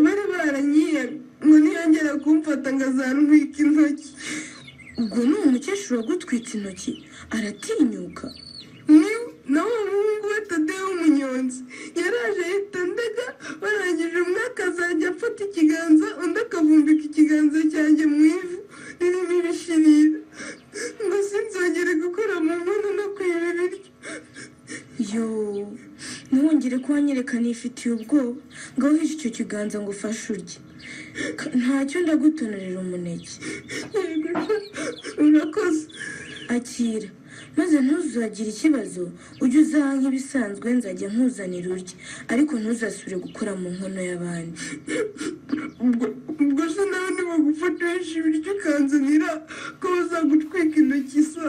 Bari baranyiyamye ngo niyongera kumfata ngo azantwika intoki. Ubwo ni umukecuru wagutwitse intoki aratinyuka? Nawe umuhungu we Tadeyo w'umunyonzi yaraje ahita ndega, barangije umwe akazajya afata ikiganza undi akavumbika ikiganza cyanjye mu ivu ririmo ibishirira, ngo sinzongere gukora mu nkono no kwiba ibiryo. Yo, ntiwongere kuhanyereka nifitiye ubwoba. Ngaho uhishe icyo kiganza ngo ufashe urye. Ntacyo ndagutonorera umuneke. Urakoze. Akira. Maze ntuzagire ikibazo, ujye uzaha nk'ibisanzwe, nzajya nkuzanira urye, ariko ntuzasubire gukora mu nkono y'abandi. Ubwo se nawe nibagufatisha ibiryo ukanzanira ko bazagutwika intoki sa,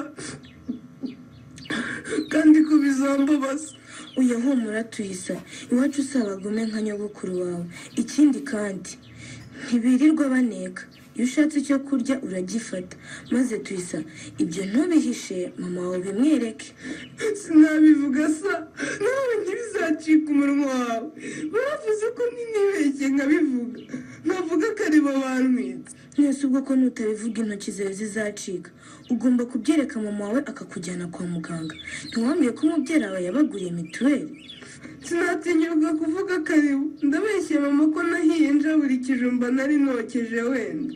kandi ko bizambabaza. Oya humura Tuyisa, iwacu si abagome nka nyogokuru wawe. Ikindi kandi ntibirirwa baneka, iyo ushatse icyo kurya uragifata. Maze Tuyisa, ibyo ntubihishe mama wawe bimwereke. Sinabivuga sa, nawe ntibizacika umunwa wawe. Baravuze ko ninibeshye nkabivuga, nkavuga ko ari bo bantwitse. Mwese ubwo ko nutabivuga intoki zawe zizacika. Ugomba kubyereka mama wawe akakujyana kwa muganga. Ntiwambwiye ko umubyeyi wawe yabaguriye mituweli? Sinatinyuka kuvuga karibu, ndabeshye mama ko nahiye njabura ikijumba nari nokeje wenda.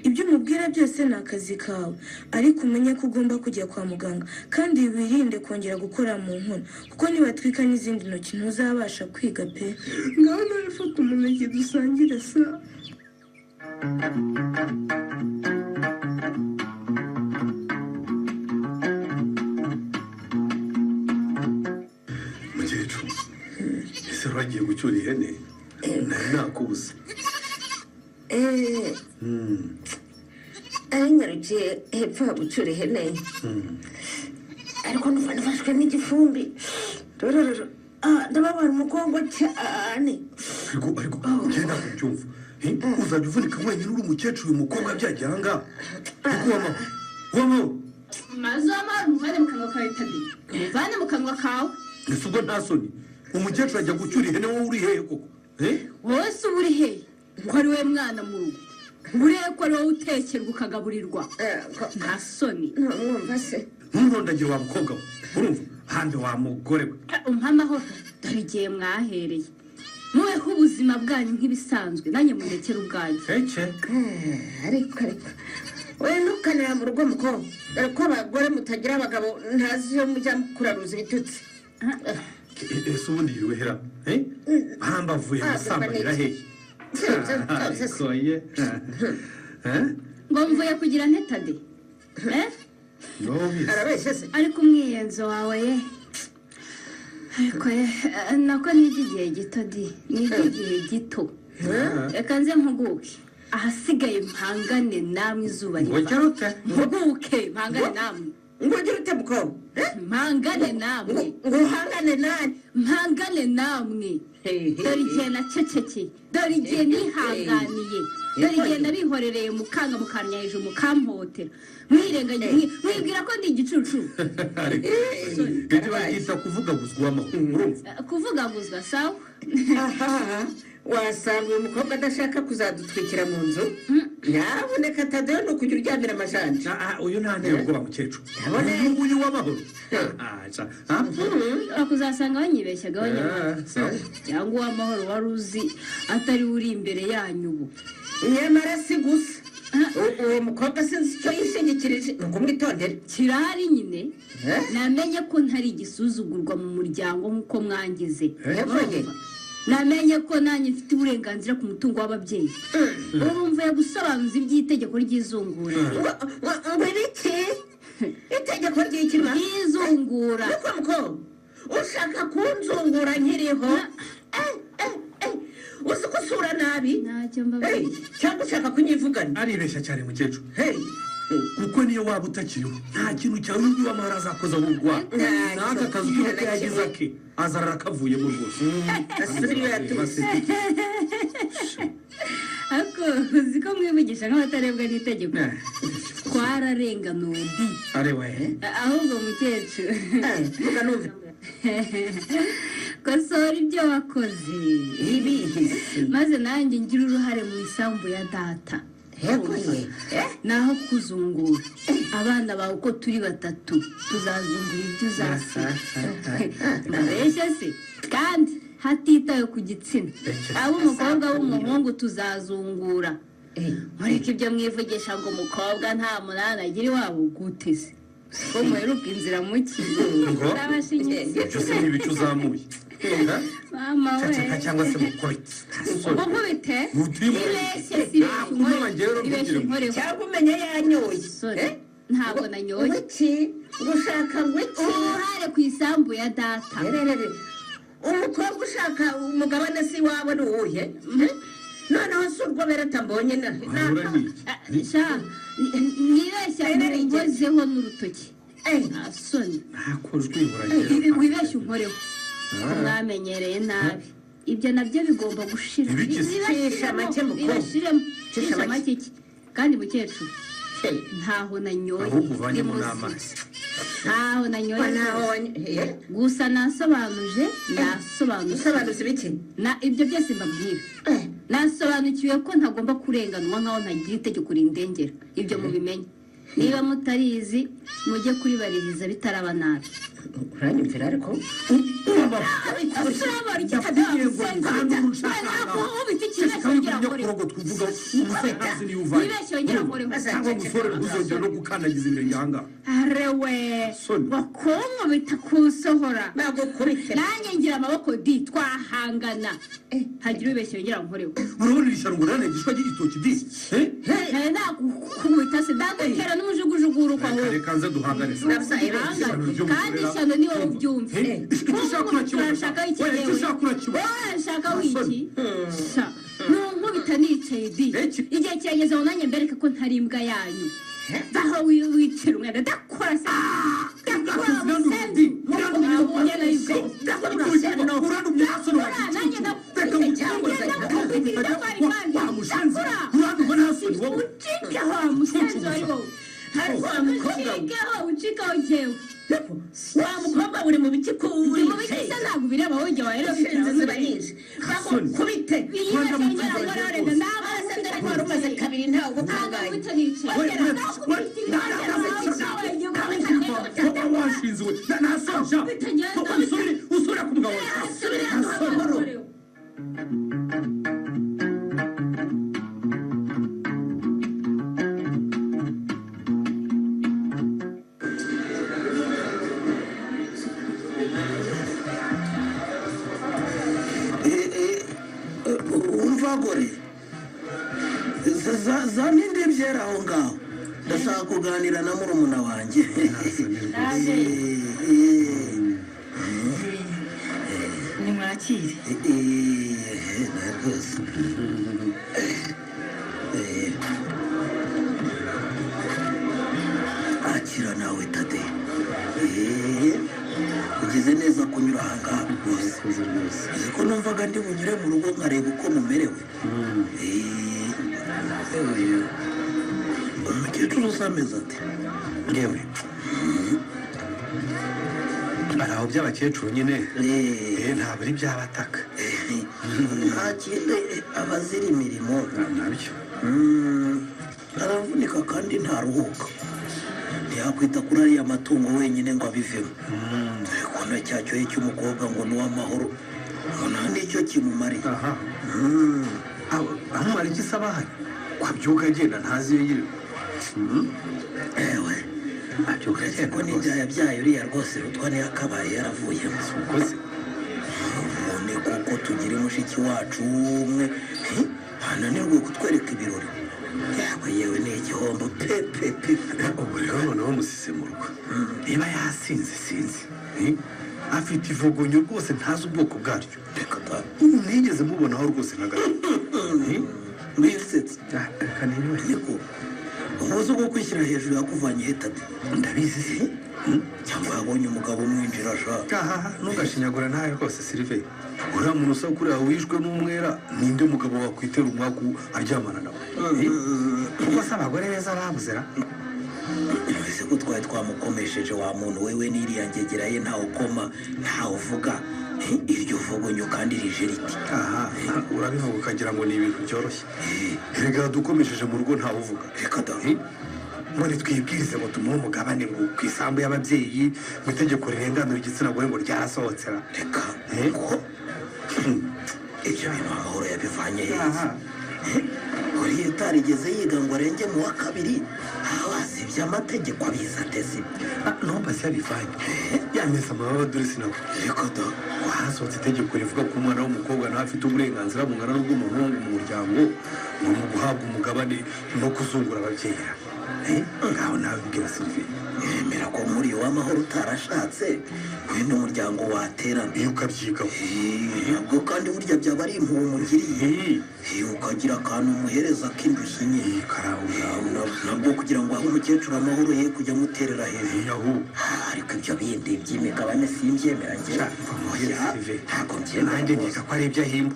Ibyo umubwira byose ni akazi kawe, ariko umenye ko ugomba kujya kwa muganga, kandi wirinde kongera gukora mu nkono, kuko nibatwika n'izindi ntoki ntuzabasha kwiga pe. Ngaho nawe fata umuneke dusangire sa. Mukecuru, ese wagiye gucyura ihene? Nari nakubuze. Nyarukiye hepfo gucyura ihene, ariko numva nafashwe n'igifumbi. Ndababara umugongo cyane. Ariko njye ntabwo mbyumva. Uzajya uvunika wenyine uri umukecuru, uyu mukobwa byagiye aha ngaha. Ariko wamahoro maze wamahoro, muvane mu kanwa kawe Tade, muvane mu kanwa kawe. Ese ubwo nta soni, umukecuru ajya gucyura ihene, wowe uri hehe koko? Wowe se uba uri hehe ko ari we mwana mu rugo? Urihe ko ari wowe utekerwa ukagaburirwa? Nta soni. Mwumva se? Nturondagire wa mukobwa we, urumva? Handi wa mugore we. Umpa amahoro, dore igihe mwahereye. Mubeho ubuzima bwanyu nk'ibisanzwe, nanjye murekere ubwanyu. Ariko we ntukanira mu rugo mukobwa, dore ko abagore mutagira abagabo ntazi iyo mujya kuraruza ibitutsi. Ese ubundi yiriwe hera? Hamba avuye gusambanira hehe? Ngo mvuye kugira nte Tade? Arabeshye se? Ariko umwiyenzo wawe ye. Ariko nako ni iby'igihe gito di, ni iby'igihe gito. Reka nze mpuguke, ahasigaye mpangane namwe izuba riva. Mpuguke mpangane namwe. Ngo ugire ute mukobwa? Mpangane namwe. Ngo uhangane nani? Mpangane namwe. Dore igihe nacecekeye, dore igihe nihanganiye, dore igihe nabihorereye mukanga mukanyaje mukampotera, mwirengagije mwibwira ko ndi igicucu. Ibyo babyita kuvugaguzwa amahoro, urumva? Kuvugaguzwa sawa. Wasanga uyu mukobwa adashaka kuzadutwikira mu nzu. Nyabuneka Tadeyo, ni ukujya uryamira amajanja. Uyu nta ntera ubwoba mukecuru, uyu nguyu w'amahoro. Kuzasanga banyibeshyagaho nyamara, cyangwa uw'amahoro wari uzi atari uri imbere yanyu ubu. Nyamara si gusa uwo mukobwa sinzi icyo yishingikirije, ni ukumwitondera. Kirahari nyine, namenye ko ntari igisuzugurwa mu muryango nk'uko mwangize. Namenye ko nanjye mfite uburenganzira ku mutungo w'ababyeyi. Ubu mvuye gusobanuza iby'itegeko ry'izungura. Ngo ibiki? Itegeko ry'ikima? Ry'izungura. Niko mukobwa, ushaka kunzungura nkiriho? Uzi ko usura nabi? Ntacyo mbabwiye. Cyangwa ushaka kunyivugana? Aribeshya cyane mukecuru, kuko niyo waba utakiriho nta kintu cyawe undi w'amahoro azakoza w'urwa. N'aka kazu k'uko yagize ake azarara akavuyemo rwose. Ariko uzi ko mwivugisha nk'abatarebwa n'itegeko. Twararenganuwe di. Ahubwo mukecuru, kosora ibyo wakoze, maze nanjye ngire uruhare mu isambu ya data. Naho kuzungura abana bawe uko turi batatu tuzazungura ibyo uzasiga. Mbabeshya se? Kandi hatitawe ku gitsina, abo umukobwa w'umuhungu tuzazungura. Mureke ibyo mwivugisha ngo umukobwa nta munani agira iwabo gute se? Ko muheruka inzira muki? Ibyo se ni ibicu uzamuye. Mama we. Cyangwa se mukubite. Mukubite? Ibeshye si ibeshye inkoreho. Cyangwa umenye yanyoye. Ntabwo nanyoye. Wiki ushaka wiki uruhare ku isambu ya data. Umukobwa ushaka umugabane si wawe ni uwuhe? Noneho si urwo Bereta mbonye na sha nibeshya nkozeho n'urutoki. Soni ntakojwe uragira wibeshya unkoreho. Mwamenyereye nabi. Ibyo nabyo bigomba gushira. Bibashiremo. Cisha make iki? Kandi mukecuru ntaho nanyoye. Ntaho nanyoye. Gusa nasobanuje, nasobanuje biki? Na ibyo byose mbabwira. Nasobanukiwe ko ntagomba kurenganwa nkaho ntagira itegeko rindengera. Ibyo mubimenye. Niba mutarizi mujye kuribaririza bitaraba nabi. Uranyumvira ariko Arewe bakunkubita kunsohora nanjye ngira amaboko di twahangana hagira ubeshya yongera nkorewe. Urabona iri shyano ngo uranegishwa ry'igitoki di nari nakukubita se ndagutera n'umujugujugu uko reka nze duhangane kandi ishyano ni wowe ubyumve. Urashaka iki urashaka iki nunkubita nicaye di igihe kirageze ngo nanjye mbereke ko ntari imbwa yanyu. Baho wicira umwana ndakora se ndakora musenzi wa mukobwa uri mu biki ko uri mu biki se ntabwo bireba wowe jya wahera ziba nyinshi bakubite umaze kabiri ntawe ugukangaye washinzwe nasonja usubira ku mugabo wawe. Za ninde byera aho ngaho ndashaka kuganira na murumuna wanjye. Nimwakire. Akira nawe Tade. Ugize neza kunyura aha ngaha rwose. Uzi ko numvaga ndi bunyure mu rugo nkareba uko mumerewe. Umukecuru usameze ati ngewe ari aho by'abakecuru nyine ntabwo ari by'abataka nta kindi abazira imirimo nabyo aravunika kandi ntaruhuka ntiyakwita kuri ariya matungo wenyine ngo abivemo. Dore ko na cya cyohe cy'umukobwa ngo ni uw'amahoro ngo nta n'icyo kimumariye. Amumara iki se abahari kwabyuka agenda ntazi iyo yirirwa. Ewe abyuka agenda ko n'inda yabyaye uriya rwose rutwa niyo akabaye yaravuyemo. Ukoze ubone kuko tugira mushiki wacu umwe ananirwe kutwereka ibirori. Yewe yewe ni igihombo pe pe pe. Ubu rero noneho musize mu rugo niba yasinze sinzi afite ivogonyo rwose ntazi ubwoko bwaryo. Reka da nigeze mubonaho rwose na gato. Mbisetse reka ninywe niko umuzi wo kwishyira hejuru yakuvanye hetade ndabizi se cyangwa yabonye umugabo umwinjira ashaka. Ahaha ntugashinyagura nawe rwose Sylvain. Uriya muntu usa kuriya wishwe n'umwera ninde mugabo wakwitera umwaku aryamana nawe? Kuko se abagore beza babuze ra? Ese ko twari twamukomesheje wa muntu wewe n'iriya ngegera ye ntawe ukoma ntawe uvuga iryo vugunyo kandi rije riti. Aha urabivuga ukagira ngo ni ibintu byoroshye. Erega dukomesheje mu rugo ntawe uvuga. Reka da none twibwirize ngo tumuhe umugabane ngo ku isambu y'ababyeyi mu itegeko rirenganura igitsina gore ngo ryarasohotsera. Reka ko ibyo bintu Amahoro yabivanye heza. Uriya utarigeze yiga ngo arenge mu wa kabiri abasibye amategeko abiza ateze. Numva se yabivanye yameze amababa dore sinawe. Reka da harasohotse itegeko rivuga ko umwana w'umukobwa nawe afite uburenganzira bungana n'ubw'umuhungu mu muryango ngo mu guhabwa umugabane no kuzungura ababyeyi. Ngaho nawe mbwira Sylvie. Yemera ko muri uwamahoro utarashatse we n'umuryango waterana. Iyo ukabyigaho. Ntabwo kandi burya byaba ari impuhwe umugiriye. Ukagira akantu umuhereza k'indushyi nyine. Nabwo kugira ngo ahe umukecuru amahoro ye kujya amuterera hejuru. Ariko ibyo bindi by'imigabane simbyemera njye. Ntabwo mbyemera. Nanjye nkeka ko ari ibyo ahimba.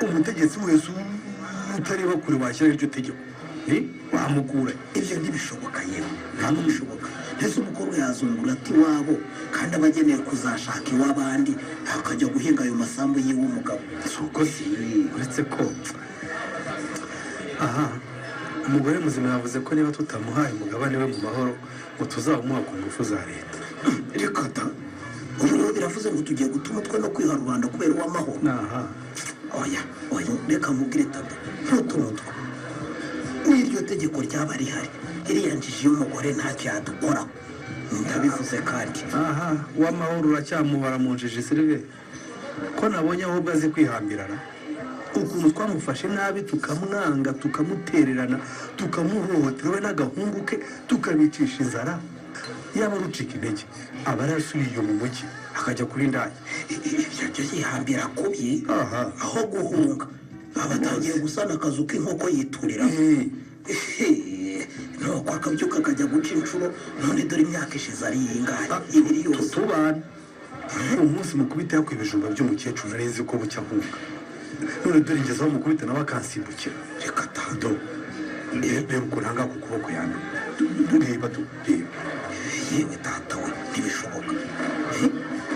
Umutegetsi wese utareba kure washyiraho iryo tegeko. Wamukura. Ibyo ntibishoboka yewe. Ntabwo bishoboka. Ndetse umukobwa yazungura ati iwabo kandi aba ageneye kuzashaka iw'abandi akajya guhinga ayo masambu yiwe umugabo. Si uko si uretse ko aha umugore muzima yavuze ko niba tutamuhaye umugabane we mu mahoro ngo tuzawumuha ku ngufu za leta. Reka da ubu rero biravuze ngo tugiye guta umutwe no kwiha rubanda kubera uw'amahoro. Oya oya reka mubwire tata ntute umutwe. N'iryo tegeko ryaba rihari iriya njiji y'umugore ntacyo yadukoraho. Ndabivuze kandi. Aha uwamahoro uracyamubara mu njiji Sylvie. Ko nabonye ahubwo azi kwihambirana. Ukuntu twamufashe nabi tukamwanga tukamutererana tukamuhohotera we n'agahungu ke tukabicisha inzara. Yaba rucika intege aba yarasubiye iyo mu mujyi akajya kuri ndaya. Ibyo byo yihambira kubye aho guhunga. Abatangiye gusana akazu k'inkoko yiturira. Nuko akabyuka akajya guca inshuro none dore imyaka ishize ari ingahe ibiri yose. Tubana umunsi mukubita yakwiba ibijumba by'umukecuru nari nzi ko bucya ahunga. None dore ngeze aho mukubita nawe akansimbukira. Reka tando reba ukuntu ahangaha ku kuboko yanduye. Reba reba. Yewe tata we ntibishoboka.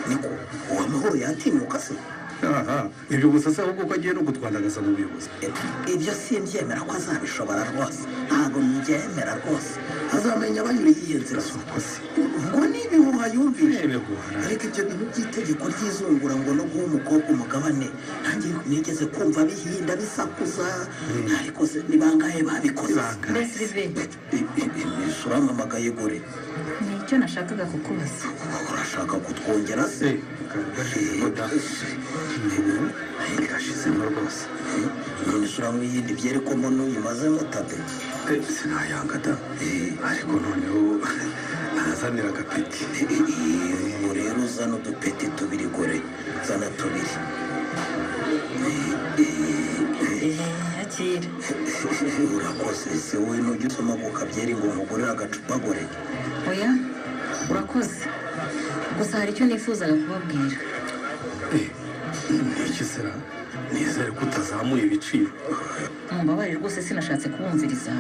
Niko uwamahoro yatinyuka se? Aha ibyo gusa se ahubwo ko agiye no kutwandagaza mu buyobozi. Ibyo simbyemera ko azabishobora rwose. Ntabwo mbyemera rwose. Azamenya abanyura iyihe nzira. Ngo ni ibihuha yumvise. Ariko ibyo bintu by'itegeko ry'izungura ngo no guha umukobwa umugabane nanjye nigeze kumva bihinda bisakuza. Ariko se ni bangahe babikoze? Uramamagaye gore. Ni icyo nashakaga kukubaza. Urashaka kutwongera se? Gashizemo rwose. None se uranywa iyindi byeri ko mbona uyimazemo tabe? Sinayanga da. Ariko noneho ntazanira agapeti. Ubu rero uzana udupeti tubiri gore. Zana tubiri. Akira. Urakoze se wowe nujya usoma ku kabyeri ngo nkugurire agacupa gore. Oya urakoze. Gusa hari icyo nifuzaga kubabwira. Iki sera nizere ko utazamuye ibiciro. Mumbabarire rwose sinashatse kubumviriza.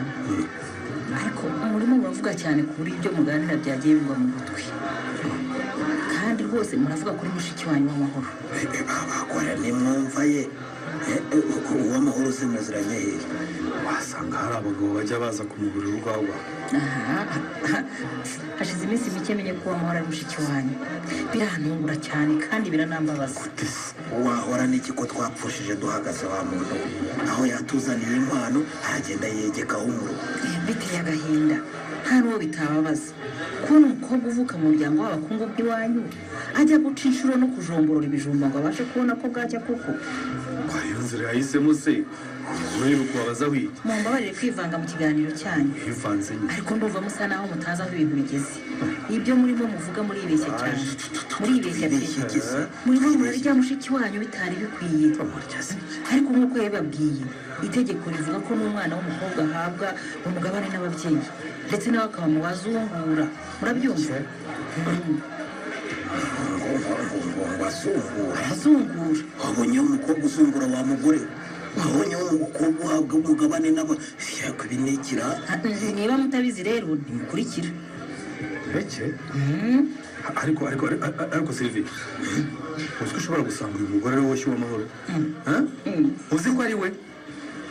Ariko murimo muravuga cyane ku buryo ibyo muganira byagiye bigwa mu gutwi. Kandi rwose muravuga kuri mushiki wanyu w'amahoro. Bakora nimwumva ye. Uwamahoro se muziranye hehe? Wasanga hari abagabo bajya baza kumugurira urwagwa. Hashize iminsi mike menye ko uwamahoro ari mushiki wanyu. Birantungura cyane kandi biranambabaza. Wahora n'iki ko twapfushije duhagaze wa muntu? Aho yatuzaniye inkwano aragenda yegekaho umurugo. Biteye agahinda. Nta n'uwo bitababaza. Kubona umukobwa uvuka mu muryango w'abakungu bw'iwanyu ajya guca inshuro no kujomborora ibijumba ngo abashe kubona ko bwajya koko. Iyo nzira yahisemo se urebe kubabaza wiki. Mumbabarire kwivanga mu kiganiro cyanyu. Hivanze nyine. Ariko ndumva musa naho mutazi aho ibintu bigeze. Ibyo murimo muvuga muribeshya cyane. Muribeshya pe. Murimo murarya mushiki wanyu bitari bikwiye. Ariko nk'uko yababwiye itegeko rivuga ko n'umwana w'umukobwa ahabwa umugabane n'ababyeyi ndetse nawe akaba mu bazungura. Murabyumva? Ngo azungura. Azungura. Wabonye umukobwa uzungura wa mugore? Wabonye umukobwa uhabwa umugabane n'aba yakubinikira? Niba mutabizi rero ntimukurikira. Eke? Ariko ariko ariko Sylvie, uzi ko ushobora gusanga uyu mugore ari woshye uwamahoro? Uzi ko ari we?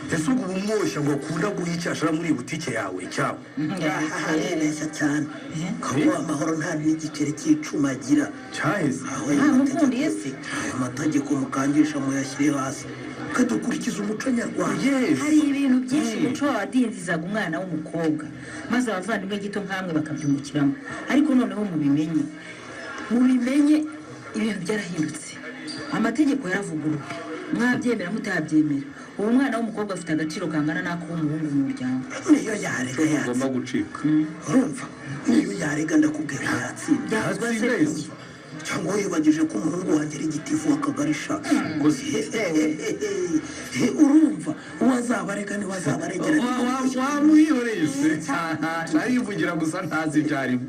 Ese ubwo umwoshya ngo akunda guha icyashara muri butike yawe cyabo? Aribeshya cyane. Kuko amahoro nta n'igiceri cy'icuma agira. Cyaheze. Ntamukundiye se? Ayo mategeko mukangisha muyashyire hasi. Kadukurikiza umuco nyarwanda. Hari ibintu byinshi umuco wadindizaga umwana w'umukobwa maze abavandimwe gito nkamwe bakabyungukiramo. Ariko noneho mubimenye. Mubimenye ibintu byarahindutse. Amategeko yaravuguruwe. Mwabyemera mutabyemera. Ubu umwana w'umukobwa afite agaciro kangana n'ak'umuhungu mu muryango. Niyo yarega ugomba gucika. Urumva, niyo yarega ndakubwira yatsinda. Yatsinda. Cyangwa wibagije ko umuhungu wanjye ari igitifu w'akagari sha. Urumva, uwazabarega niwe azabaregera. Wamwihoreye se narivugira gusa ntazi ibyo arimo.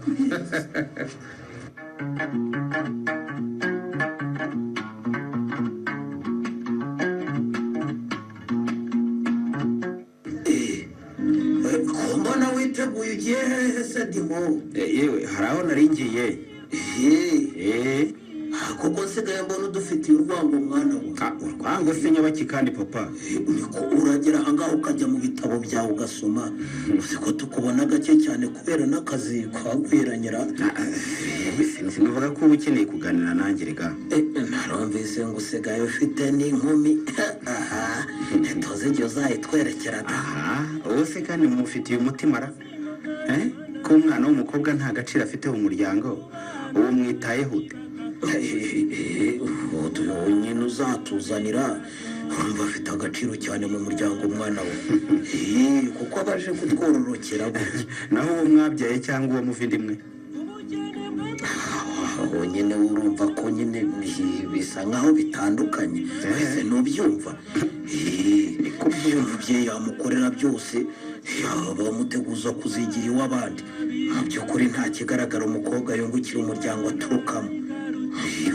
Mbona witeguye ugiye hehe se Dimo? Yewe hari aho nari ngiye. Kuko nsigaye mbona udufitiye urwango mwana we. Urwango se nyabaki kandi papa? Niko uragera ahangaha ukajya mu bitabo byawe ugasoma. Uzi ko tukubona gake cyane kubera n'akazi kwagwiranyira. Sinivuga ko uba ukeneye kuganira nanjye rega. Narumvise ngo usigaye ufite n'inkumi. Aha, ntituzi igihe uzayitwerekera da. Ubu se kandi mufitiye umutima ra? Ko umwana w'umukobwa nta gaciro afite mu muryango, uwo mwitayeho ute? Nyine uzatuzanira urumva afite agaciro cyane mu muryango umwana we, kuko abaje kutwororokera gutya. Naho uwo mwabyaye cyangwa uwo muvindimwe? Aho nyine urumva ko nyine bisa nkaho bitandukanye, wese ntubyumva. Niko umubyeyi yamukorera byose, bamuteguza kuzigira iw'abandi. Mu by'ukuri nta kigaragara umukobwa yungukira umuryango aturukamo,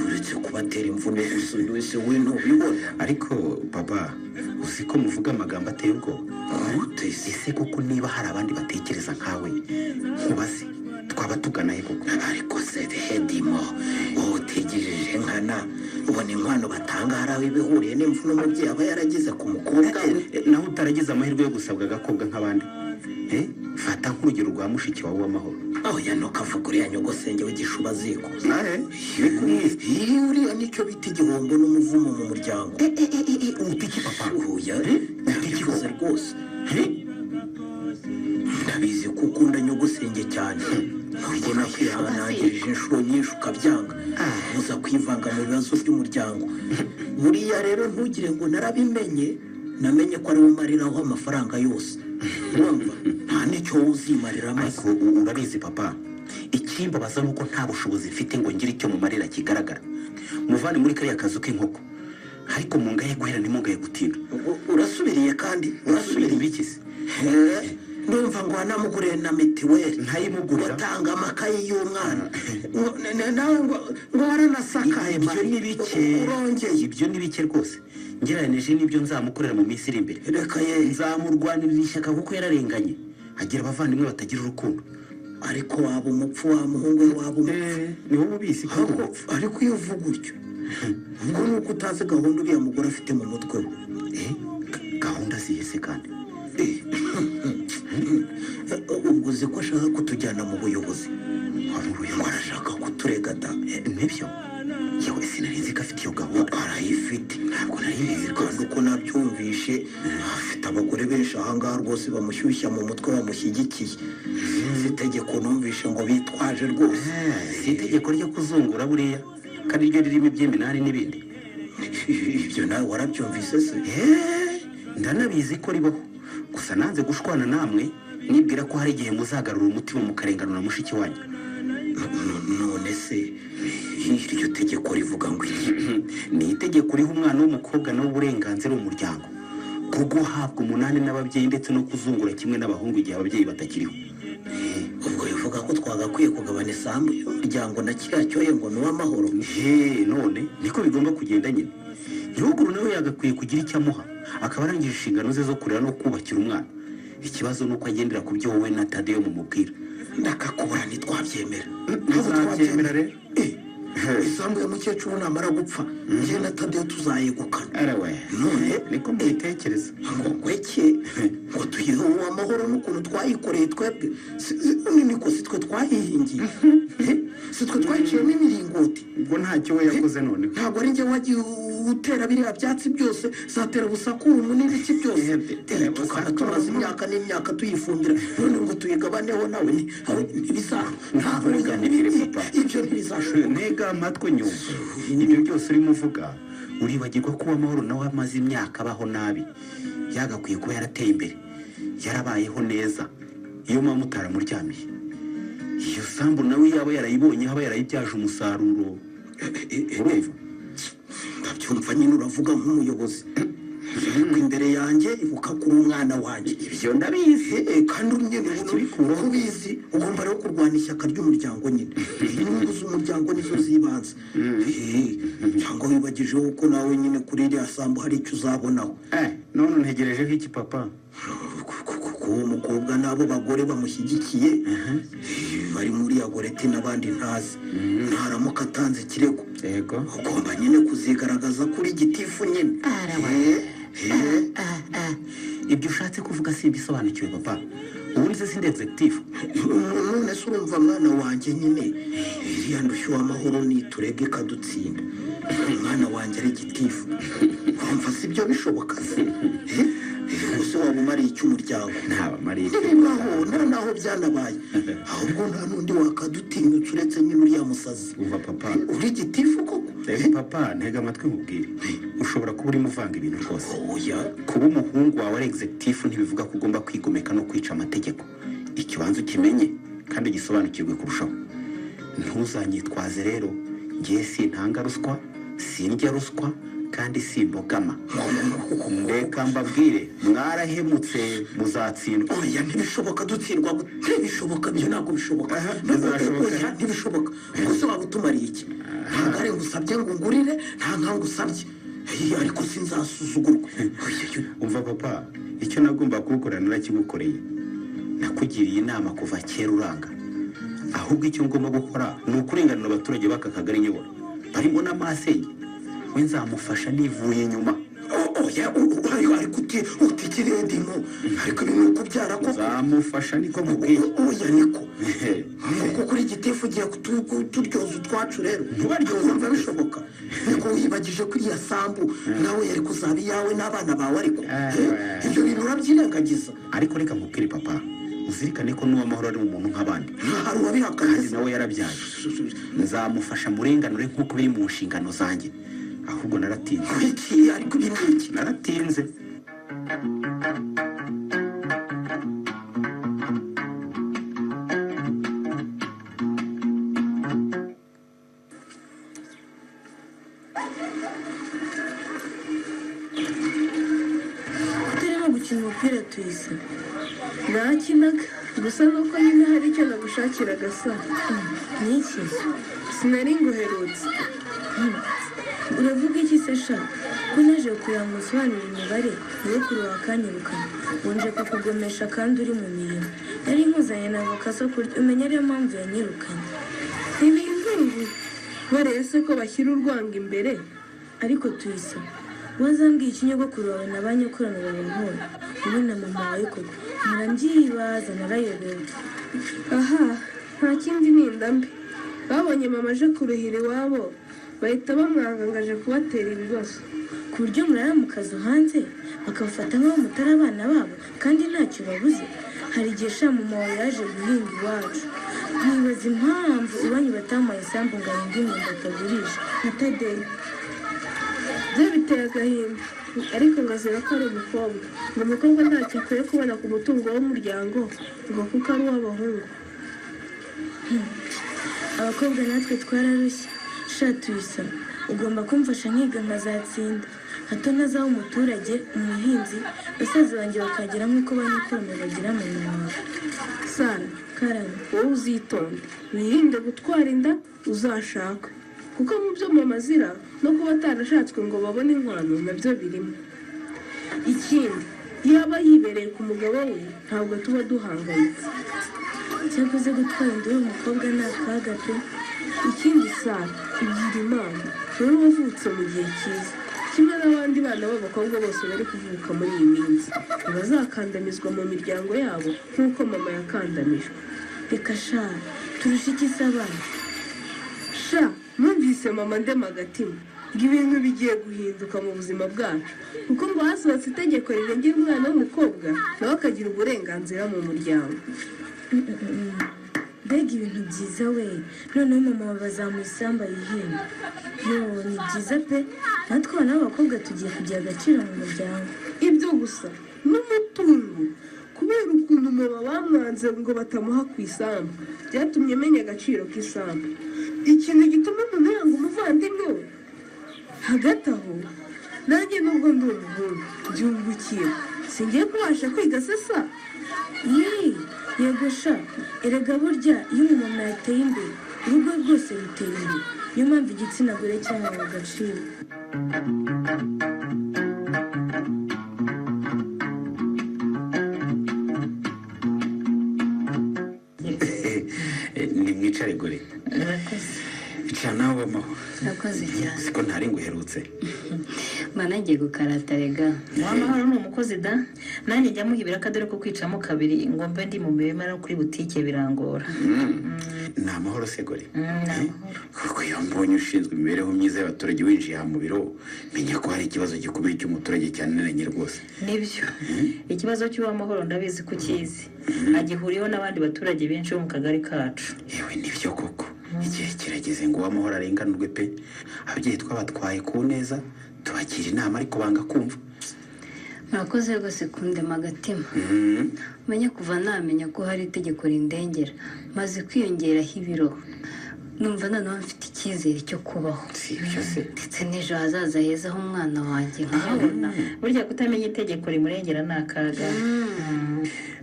uretse kubatera imvune gusa. Wese we ntubibona. Ariko papa, uzi ko muvuga amagambo ateye ubwoba. Ese koko niba hari abandi batekereza nkawe, nkubaze twaba tugana he koko? Ariko se Dimo, wowe utegereje nkana ubona inkwano batanga hari aho ibihuriye n'imvune umubyeyi aba yaragize ku mukobwa we? Naho utaragize amahirwe yo gusabwa agakobwa nk'abandi. Fata nk'urugero rwa mushiki wawe w'amahoro. Oya ntukavuga uriya nyogosenge w'igishuba ziko. Uriya nicyo bita igihombo n'umuvumo mu muryango. Utiki papa? Oya ntikivuze rwose. Ndabizi ko ukunda nyogosenge cyane. Nubwo nakwihanangirije inshuro nyinshi ukabyanga, uza kwivanga mu bibazo by'umuryango. Buriya rero ntugire ngo narabimenye, namenye ko ari we umariraho amafaranga yose. Urumva nta n'icyo uzimarira amaso. Ariko urabizi papa, ikimbabaza nuko nta bushobozi mfite ngo ngire icyo mumarira kigaragara. Muvane muri kariya kazu k'inkoko, ariko mungaye guhera ntimungaye gutinda. Urasubiriye kandi urasubiriye ibiki se? Ndumva ngo wanamuguriye na mitiweli. Ntayimugurira. Watanga amakayi y'umwana. Nawe ngo waranasakaye. Ibyo ni bike. Urongeye. Ibyo ni bike rwose. Ngereranije n'ibyo nzamukorera mu minsi iri imbere. Reka ye. Nzamurwanirira ishyaka kuko yararenganye. Agira abavandimwe batagira urukundo. Ariko waba umupfu wa muhungu we, waba umupfu. Ni wowe ubizi ko umupfu. Ariko iyo uvuga utyo, ubwo ni uko utazi gahunda uriya mugore afite mu mutwe we. Gahunda zihese kandi? Ubwo uzi ko ashaka kutujyana mu buyobozi. Ngo arashaka kuturega da. Nibyo? Yewe sinari nzi ko afite iyo gahunda. Arayifite. Ntabwo nari mbizi rwose. Kandi uko nabyumvishe, afite abagore benshi ahangaha rwose bamushyushya mu mutwe bamushyigikiye. Sinzi itegeko numvishe ngo bitwaje rwose. Si itegeko ryo kuzungura buriya, kandi ryo ririmo iby'iminani n'ibindi. Ibyo nawe warabyumvise se? Ndanabizi ko ribaho. Gusa nanze gushwana namwe, nibwira ko hari igihe muzagarura umutima mukarenganura mushiki wanyu. None se iryo tegeko rivuga ngo iki? Ni itegeko riha umwana w'umukobwa nawe uburenganzira mu muryango, bwo guhabwa umunani n'ababyeyi ndetse no kuzungura kimwe n'abahungu igihe ababyeyi batakiriho. Ubwo bivuga ko twagakwiye kugabana isambu y'umuryango na kiriya cyoye ngo ni uw'amahoro. None niko bigomba kugenda nyine. Nyogokuru nawe yagakwiye kugira icyo amuha, akaba arangije inshingano ze zo kurera no kubakira umwana. Ikibazo ni uko agendera ku byo wowe na Tadeyo mumubwira. Ndakakubura ntitwabyemera. Ntuzabyemera rero. Isambu ya mukecuru namara gupfa, njye na Tadeyo tuzayegukana. None niko mbitekereza. Ngo gweke ngo tuyihe uw'amahoro n'ukuntu twayikoreye twebwe. Niko si twe twayihingiye. Si twe twayiciyemo imiringoti. Ubwo ntacyo we yakoze none. Ntabwo ari njye wagiye utera biriya byatsi byose, zatera busakurumu n'ibiki byose. Tukaba tumaze imyaka n'imyaka tuyifumbira, none ngo tuyigabaneho nawe ibyo ntibizashoboka. Ntega amatwi nyumva. Ibyo byose urimo uvuga Uribagirwa ko Uwamahoro nawe amaze imyaka abaho nabi, yagakwiye kuba yarateye imbere, yarabayeho neza iyo mama utaramuryamiye. Iyo sambu nawe yaba yarayibonye, aba yarayibyaje umusaruro. Urumva? Ndabyumva nyine, uravuga nk'umuyobozi, ariko imbere yanjye ibuka ko uri umwana wanjye. Ibyo ndabizi. Kandi nyine ubizi, ugomba rero kurwana ishyaka ry'umuryango nyine. Inyungu z'umuryango nizo zibanze. Cyangwa wibagijeho ko nawe nyine kuri iriya sambu hari icyo uzabonaho. None ntegerejeho iki papa? Kuko uwo mukobwa n'abo bagore bamushyigikiye bari muri ya Goreti n'abandi ntazi, ntaramuka atanze ikirego, ugomba nyine kuzigaragaza kuri gitifu nyine. Ibyo ushatse kuvuga si ibisobanukiwe papa. Ubundi se sindi executive? None se urumva mwana wanjye nyine, iriya ndushyu w'amahoro niturege ikadutsinda, umwana wanjye ari gitifu, urumva si byo bishoboka se? Gusa waba umariye icy'umuryango? Ntabamariye icyo. Nta naho byanabaye, ahubwo nta n'undi wakadutinyutse uretse nyine uriya musazi. Umva papa, uri gitifu koko? Papa, ntega amatwi nkubwire. Ushobora kuba urimo uvanga ibintu rwose. Oya, kuba umuhungu wawe ari executive ntibivuga ko ugomba kwigomeka no kwica amategeko. Ikibanza ukimenye kandi gisobanukirwe kurushaho. Ntuzanyitwaze rero, ngiye sintanga ruswa, sindya ruswa, kandi simbogama. Reka mbabwire, mwarahemutse, muzatsindwa. Oya, ntibishoboka dutsindwa, ntibishoboka, ibyo ntabwo bishoboka. Oya, ntibishoboka. Gusa waba utumariye iki? Nta gare ngusabye ngo ngurire, nta nka ngusabye, ariko sinzasuzugurwa. Umva papa, icyo nagomba kugukorera narakigukoreye. Nakugiriye inama kuva kera uranga. Ahubwo icyo ngomba gukora ni ukurenganura abaturage b'aka kagari nyobora, barimo n'amasenge. We nzamufasha nivuye inyuma. Oya, ariko utikiriye ndimo, ariko ibi ni ukubyara koko. Nzamufasha niko mubwiye. Oya, niko kuko kuri gitifu ugiye kuturyoza utwacu rero. Ntubaryoza, bishoboka. Niko wibagije ko iriya sambu nawe yari kuzaba iyawe n'abana bawe, ariko ibyo bintu urabyirengagiza. Ariko reka nkubwire papa, uzirikane ko n'Uwamahoro ari umuntu nk'abandi. Hari uwabihakanye kandi nawe yarabyaye. Nzamufasha murenganure nk'uko biri mu nshingano zanjye. Ahubwo naratinze. Iki ariko ibi ni iki? Naratinze. Kutarimo gukina umupira tuyisa? Nakinaga gusa nuko nyine hari icyo nagushakiraga sa. Ni iki? Sinari nguherutse. Uravuga iki se sha? Ko naje kugira ngo usobanure imibare, nyogokuru wakanyirukana wonje kukugomesha kandi uri mu mirimo. Nari nkuzanye na avoka zo kurya, umenya ariyo mpamvu yanyirukanye. Ntibintunguye bareye se ko bashyira urwango imbere. Ariko tuyisa, wazambwiye iki nyogokuru wawe na ba nyokorano babankora wowe na mama wawe koko? Murambyibaza narayobewe. Aha, nta kindi ni inda mbi. Babonye mama aje kuruhira iwabo, bahita bamwanga ngo aje kubatera ibibazo. Ku buryo murara mu kazu hanze bakabafata nk'aho mutari abana babo kandi ntacyo babuze. Hari igihe sha mama wawe yaje guhinga iwacu, nkibaza impamvu iwanyu batamuhaye isambu ngo ahinge imyumbati atagurisha nka Tadeyo. Byo biteye agahinda, ariko ngo azira ko ari umukobwa, ngo umukobwa ntacyo akwiye kubona ku mutungo w'umuryango ngo kuko ari uw'abahungu. Abakobwa natwe twararushye. Sha tuyisa, ugomba kumfasha nkiga nkazatsinda, hato ntazaba umuturage, umuhinzi, basaza banjye bakagira nk'uko ba nyokorome bagira mama wawe. Sara, Karame, wowe uzitonde, wirinde gutwara inda, uzashakwe, kuko mu byo mama azira no kuba atarashatswe ngo babone inkwano nabyo birimo. Ikindi, yaba yibereye ku mugabo we ntabwo tuba duhangayitse. Cyakoze gutwara inda uri umukobwa ni akaga pe. Ikindi Sara, igira Imana, wowe wavutse mu gihe cyiza, kimwe n'abandi bana b'abakobwa bose bari kuvuka muri iyi minsi, ntibazakandamizwa mu miryango yabo nk'uko mama yakandamijwe. Reka sha, turusha iki se abana? Sha, numvise mama ndema agatima ngo ibintu bigiye guhinduka mu buzima bwacu, kuko ngo hasohotse itegeko rirengera umwana w'umukobwa nawe akagira uburenganzira mu muryango. Mbega ibintu byiza we. Noneho mama bazamuha isamba yihinga. Yo, ni byiza pe. Natwe abana b'abakobwa tugiye kugira agaciro mu muryango. Ibyo gusa n'umutungo, kubera ukuntu mama bamwanze ngo batamuha ku isambu, byatumye menya agaciro k'isambu. Ikintu gituma umuntu yanga umuvandimwe we. Hagati aho nanjye nubwo ndi umuhungu byungukiye, singiye kubasha kwiga sesa. Yego sha, erega burya iyo umumama yateye imbere urugo rwose rutera imbere. Niyo mpamvu igitsina gore cyahawe agaciro. Ni mwicare gore. Icara nawe amaho. Urakoze cyane. Siko ntari nguherutse. Mana ngiye gukarata rega. Uwamahoro ni umukozi da. Nanjye njya muha ibiraka dore ko kwicamo kabiri ngo mbe ndi mu mirima no kuri butike birangora. Ni amahoro se gore. Kuko iyo mbonye ushinzwe imibereho myiza y'abaturage winjiye aha mu biro, menya ko hari ikibazo gikomeye cy'umuturage cyananiranye rwose. Nibyo. Ikibazo cy'uwamahoro ndabizi ko ukizi. Agihuriyeho n'abandi baturage benshi bo mu kagari kacu. Yewe nibyo koko. Igihe kirageze ngo uwamahoro arenganurwe pe. Ababyeyi twabatwaye ku neza, tubagira inama ariko banga kumva. Murakoze rwose kundema agatima. Umenye kuva namenya ko hari itegeko rindengera, maze kwiyongeraho ibiro. Numva noneho mfite icyizere cyo kubaho. Si ibyo se. Ndetse n'ejo hazaza heza h'umwana wanjye nkahabona. Burya kutamenya itegeko rimurengera ni akaga.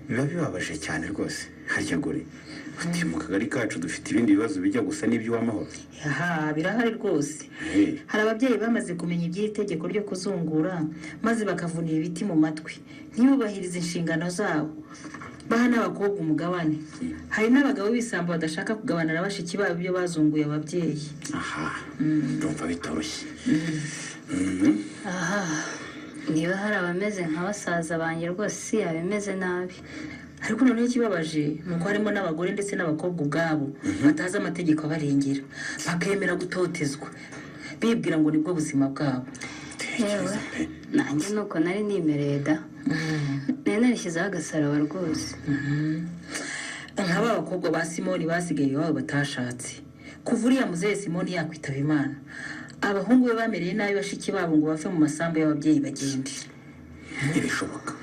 Biba bibabaje cyane rwose. Harya gore, uti mu kagari kacu dufite ibindi bibazo bijya gusa n'iby'uwamahoro. Aha birahari rwose. Hari ababyeyi bamaze kumenya iby'iri tegeko ryo kuzungura, maze bakavunira ibiti mu matwi, ntibubahirize inshingano zabo. Baha n'abakobwa umugabane. Hari n'abagabo b'ibisambo badashaka kugabana na bashiki babo ibyo bazunguye ababyeyi. Aha, ndumva bitoroshye. Aha, niba hari abameze nka basaza banjye rwose si yabimeze nabi. Ariko noneho ikibabaje ni uko harimo n'abagore ndetse n'abakobwa ubwabo batazi amategeko abarengera, bakemera gutotezwa bibwira ngo nibwo buzima bwabo. Yewe nanjye nuko nari nimereye da. Nari narishyizeho agasaraba rwose. Nk'aba bakobwa ba Simoni basigaye iwabo batashatse. Kuva uriya muzehe Simoni yakwitaba Imana, abahungu be bamereye nabi bashiki babo ngo bave mu masambu y'ababyeyi bagende. Ntibishoboka.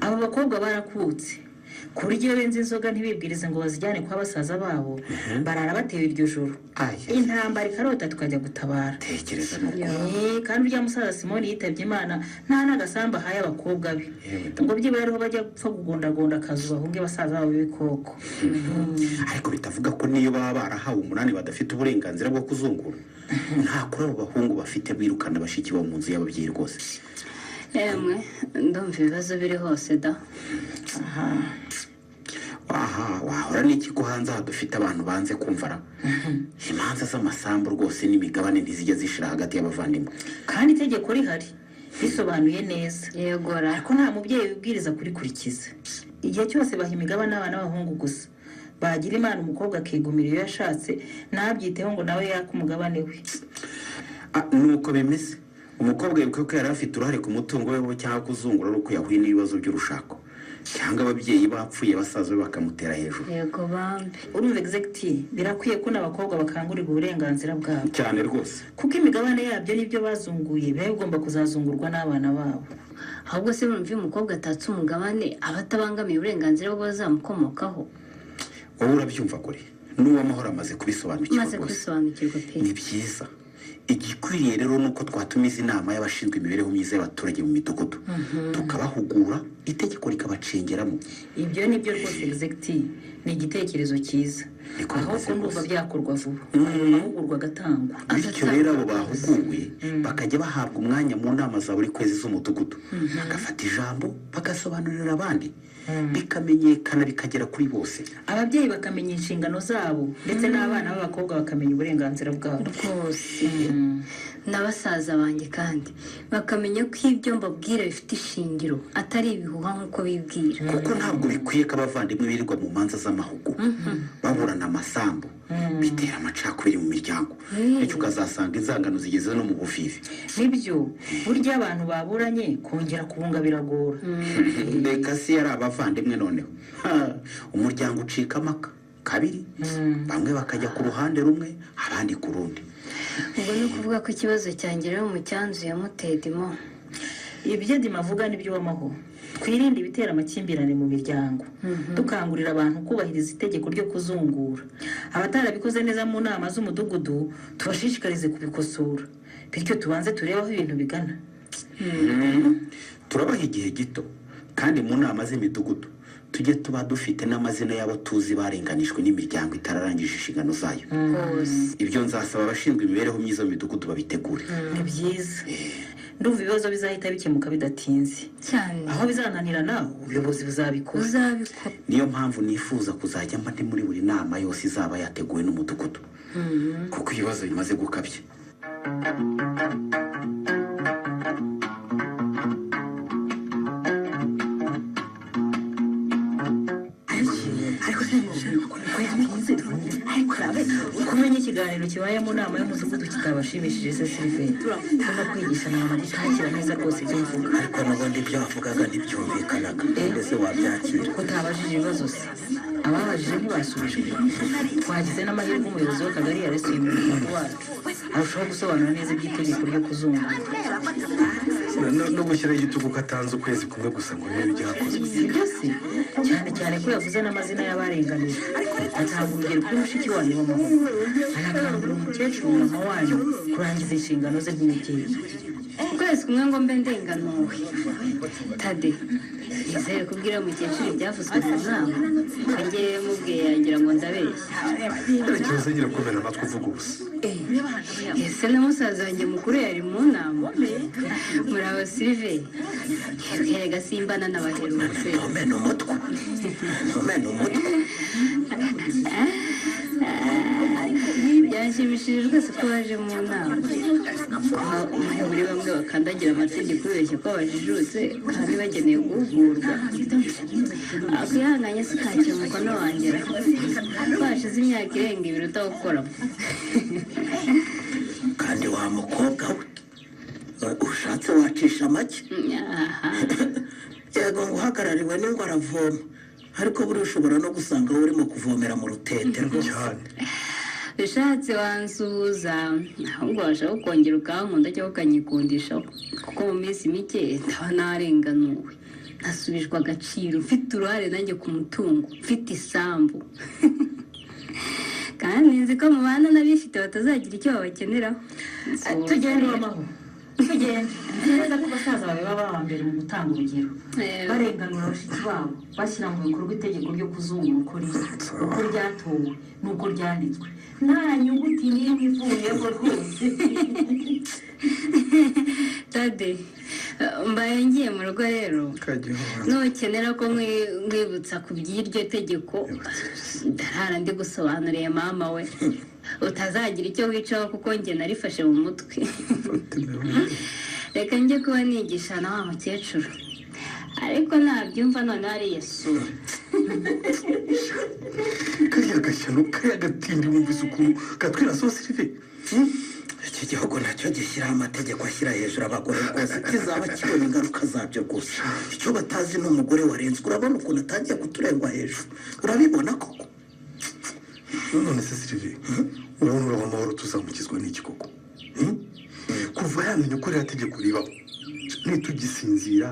Abo bakobwa barakutse ku buryo iyo benze inzoga ntibibwirize ngo bazijyane kwa basaza babo, barara batewe iryo joro. Intambara ikarota tukajya gutabara. Tekereza nuko. Kandi urya musaza Simoni yitabye Imana nta n'agasambu ahaye abakobwa be, ngo byibura ariho bajya gupfa kugondagonda akazu bahunge basaza babo b'ibikoko. Ariko bitavuga ko niyo baba barahawe umunani badafite uburenganzira bwo kuzungura. Nta kuri abo bahungu bafite birukana bashiki babo mu nzu y'ababyeyi rwose. Yemwe ndumva ibibazo biri hose da. Aha, wahora n'iki ko hanze aha dufite abantu banze kumvara. Imanza z'amasambu rwose n'imigabane ntizijya zishira hagati y'abavandimwe. Kandi itegeko rihari risobanuye neza. Yegora. Ariko nta mubyeyi wibwiriza kurikurikiza. Igihe cyose baha imigabane abana b'abahungu gusa. Bagira Imana umukobwa akigumira iyo yashatse, ntabyiteho ngo nawe yaka umugabane we. Nuko bimeze. Umukobwa yibuka ko yari afite uruhare ku mutungo we cyangwa kuzungura ari uko yahuye n'ibibazo by'urushako, cyangwa ababyeyi bapfuye basaza be bakamutera hejuru. Yego bambi. Urumva executive, birakwiye ko n'abakobwa bakangurirwa uburenganzira bwabo. Cyane rwose. Kuko imigabane yabyo n'ibyo bazunguye biba bigomba kuzazungurwa n'abana babo. Ahubwo se urumva iyo umukobwa atatse umugabane aba atabangamiye uburenganzira bw'abazamukomokaho. Wowe urabyumva kure. N'uwamahoro amaze kubisobanukirwa rwose. Amaze kubisobanukirwa pe. Ni byiza. Igikwiriye rero nuko twatumiza inama y'abashinzwe imibereho myiza y'abaturage mu midugudu, tukabahugura, itegeko rikabacengeramo. Ibyo nibyo rwose executive, ni igitekerezo cyiza. Ahubwo ndumva byakorwa vuba, amahugurwa agatangwa. Bityo rero abo bahuguwe bakajya bahabwa umwanya mu nama za buri kwezi z'umudugudu, bagafata ijambo bagasobanurira abandi, bikamenyekana bikagera kuri bose. Ababyeyi bakamenya inshingano zabo ndetse n'abana b'abakobwa bakamenya uburenganzira bwabo rwose. N'abasaza banjye kandi bakamenya ko ibyo mbabwira bifite ishingiro, atari ibihuha nk'uko bibwira. Kuko ntabwo bikwiye ko abavandimwe birirwa mu manza z'amahugu babura Kuburana amasambu bitera amacakubiri mu miryango, bityo ukazasanga inzangano zigeze no mu buvivi. Nibyo, burya abantu baburanye kongera kubunga biragora. Reka si yari abavandimwe noneho umuryango ucika amaka kabiri, bamwe bakajya ku ruhande rumwe abandi ku rundi. Ubwo ni ukuvuga ko ikibazo cyanjye rero mu cyanzu ya Mutedimo. Ibyo Dima avuga nibyo wamaho. Twirinde ibitera amakimbirane mu miryango, dukangurira abantu kubahiriza itegeko ryo kuzungura. Abatarabikoze neza mu nama z'umudugudu tubashishikarize kubikosora, bityo tubanze turebe aho ibintu bigana. Turabaha igihe gito, kandi mu nama z'imidugudu tujye tuba dufite n'amazina y'abo tuzi barenganijwe n'imiryango itararangije inshingano zayo. Ibyo nzasaba abashinzwe imibereho myiza mu midugudu babitegure. Ni byiza. Ndumva ibibazo bizahita bikemuka bidatinze cyane. Aho bizananirana ubuyobozi buzabikora. Niyo mpamvu nifuza kuzajya mba ndi muri buri nama yose izaba yateguwe n'umudugudu, kuko ibibazo bimaze gukabya. Kumenya ikiganiro kibaye mu nama y'umudugudu kitabashimishije se Sylvain, tugomba kwigisha na gutakira neza rwose ibyo mvuga. Ariko n'ubundi ibyo wavugaga ntibyumvikanaga, ndetse wabyakira ko utabajije ibibazo se ababajije ntibasubijwe. Twagize n'amahirwe umuyobozi w'akagari yaresuye mu mudugudu wacu, arushaho gusobanura neza iby'itegeko ryo kuzungura no gushyiraho igitugu ko atanze ukwezi kumwe gusa ngo bibe byakozwe. Sibyo se, cyane cyane ko yavuze n'amazina y'abarenganijwe, atanga urugero kuri mushiki wanyu w'amahoro, anakangurira umukecuru mama wanyu kurangiza inshingano ze nk'umubyeyi. Ukwezi kumwe ngo mbe ndenganuwe. Tade, nizere kubwira mukecuru ibyavuzwe mu nama, ngewe mubwiye yagira ngo ndabeshya. Ikibazo nyine kumena amatwi uvuga ubusa. Ese na musaza wanjye mukuru yari mu nama? Murabo Sylvain, erega simbana n'abaherutse. Ntumena umutwe, ntumena umutwe. Byanshimishije rwose ko waje mu nama. Muri bamwe bakandagira amategeko bibeshya ko bajijutse kandi bakeneye guhugurwa. Akwihanganye sikakira umukono wanjye, bashize imyaka irenga ibiri utawukoramo. Kandi wa mukobwa we ushatse wacisha make. Yego ngo uhagarariwe n'ingwe aravoma, ariko buriya ushobora no gusanga wowe urimo kuvomera mu rutete rwose. Ushatse wansuhuza, ahubwo washaka ukongera ukankunda cyangwa ukanyikundishaho, kuko mu minsi mike ndaba narenganuwe, nasubijwe agaciro, mfite uruhare nanjye ku mutungo, mfite isambu. Kandi nzi ko mubana n'abifite batazagira icyo babakeneraho. Tugende wamaho, tugende. Nzi neza ko basaza bawe baba aba mbere mu gutanga urugero, barenganura bashiki babo, bashyira mu bikorwa itegeko ryo kuzungura uko riri, uko ryatowe n'uko ryanditswe, nta nyuguti n'imwe ivuyemo rwose. Tade, mbaye ngiye mu rugo rero, nukenera ko nkwibutsa ku by'iryo tegeko ndarara ndi gusobanuriye mama we, utazagira icyo wicaho kuko njye narifashe mu mutwe. Reka njye kuba nigisha na wa mukecuru, ariko nabyumva none ariyesura. Kariya gashyano, kariya gatindi wumvise ukuntu katwira so Sylvain. Iki gihugu nacyo gishyiraho amategeko ashyira hejuru abagore rwose, kizaba kibona ingaruka zabyo gusa. Icyo batazi ni umugore warenzwe. Urabona ukuntu atangiye kuturengwa hejuru, urabibona koko? None se Sylvain, urabona uraba amahoro tuzamukizwa n'iki koko? Kuva yamenya uko ririya tegeko ribaho, ntitugisinzira,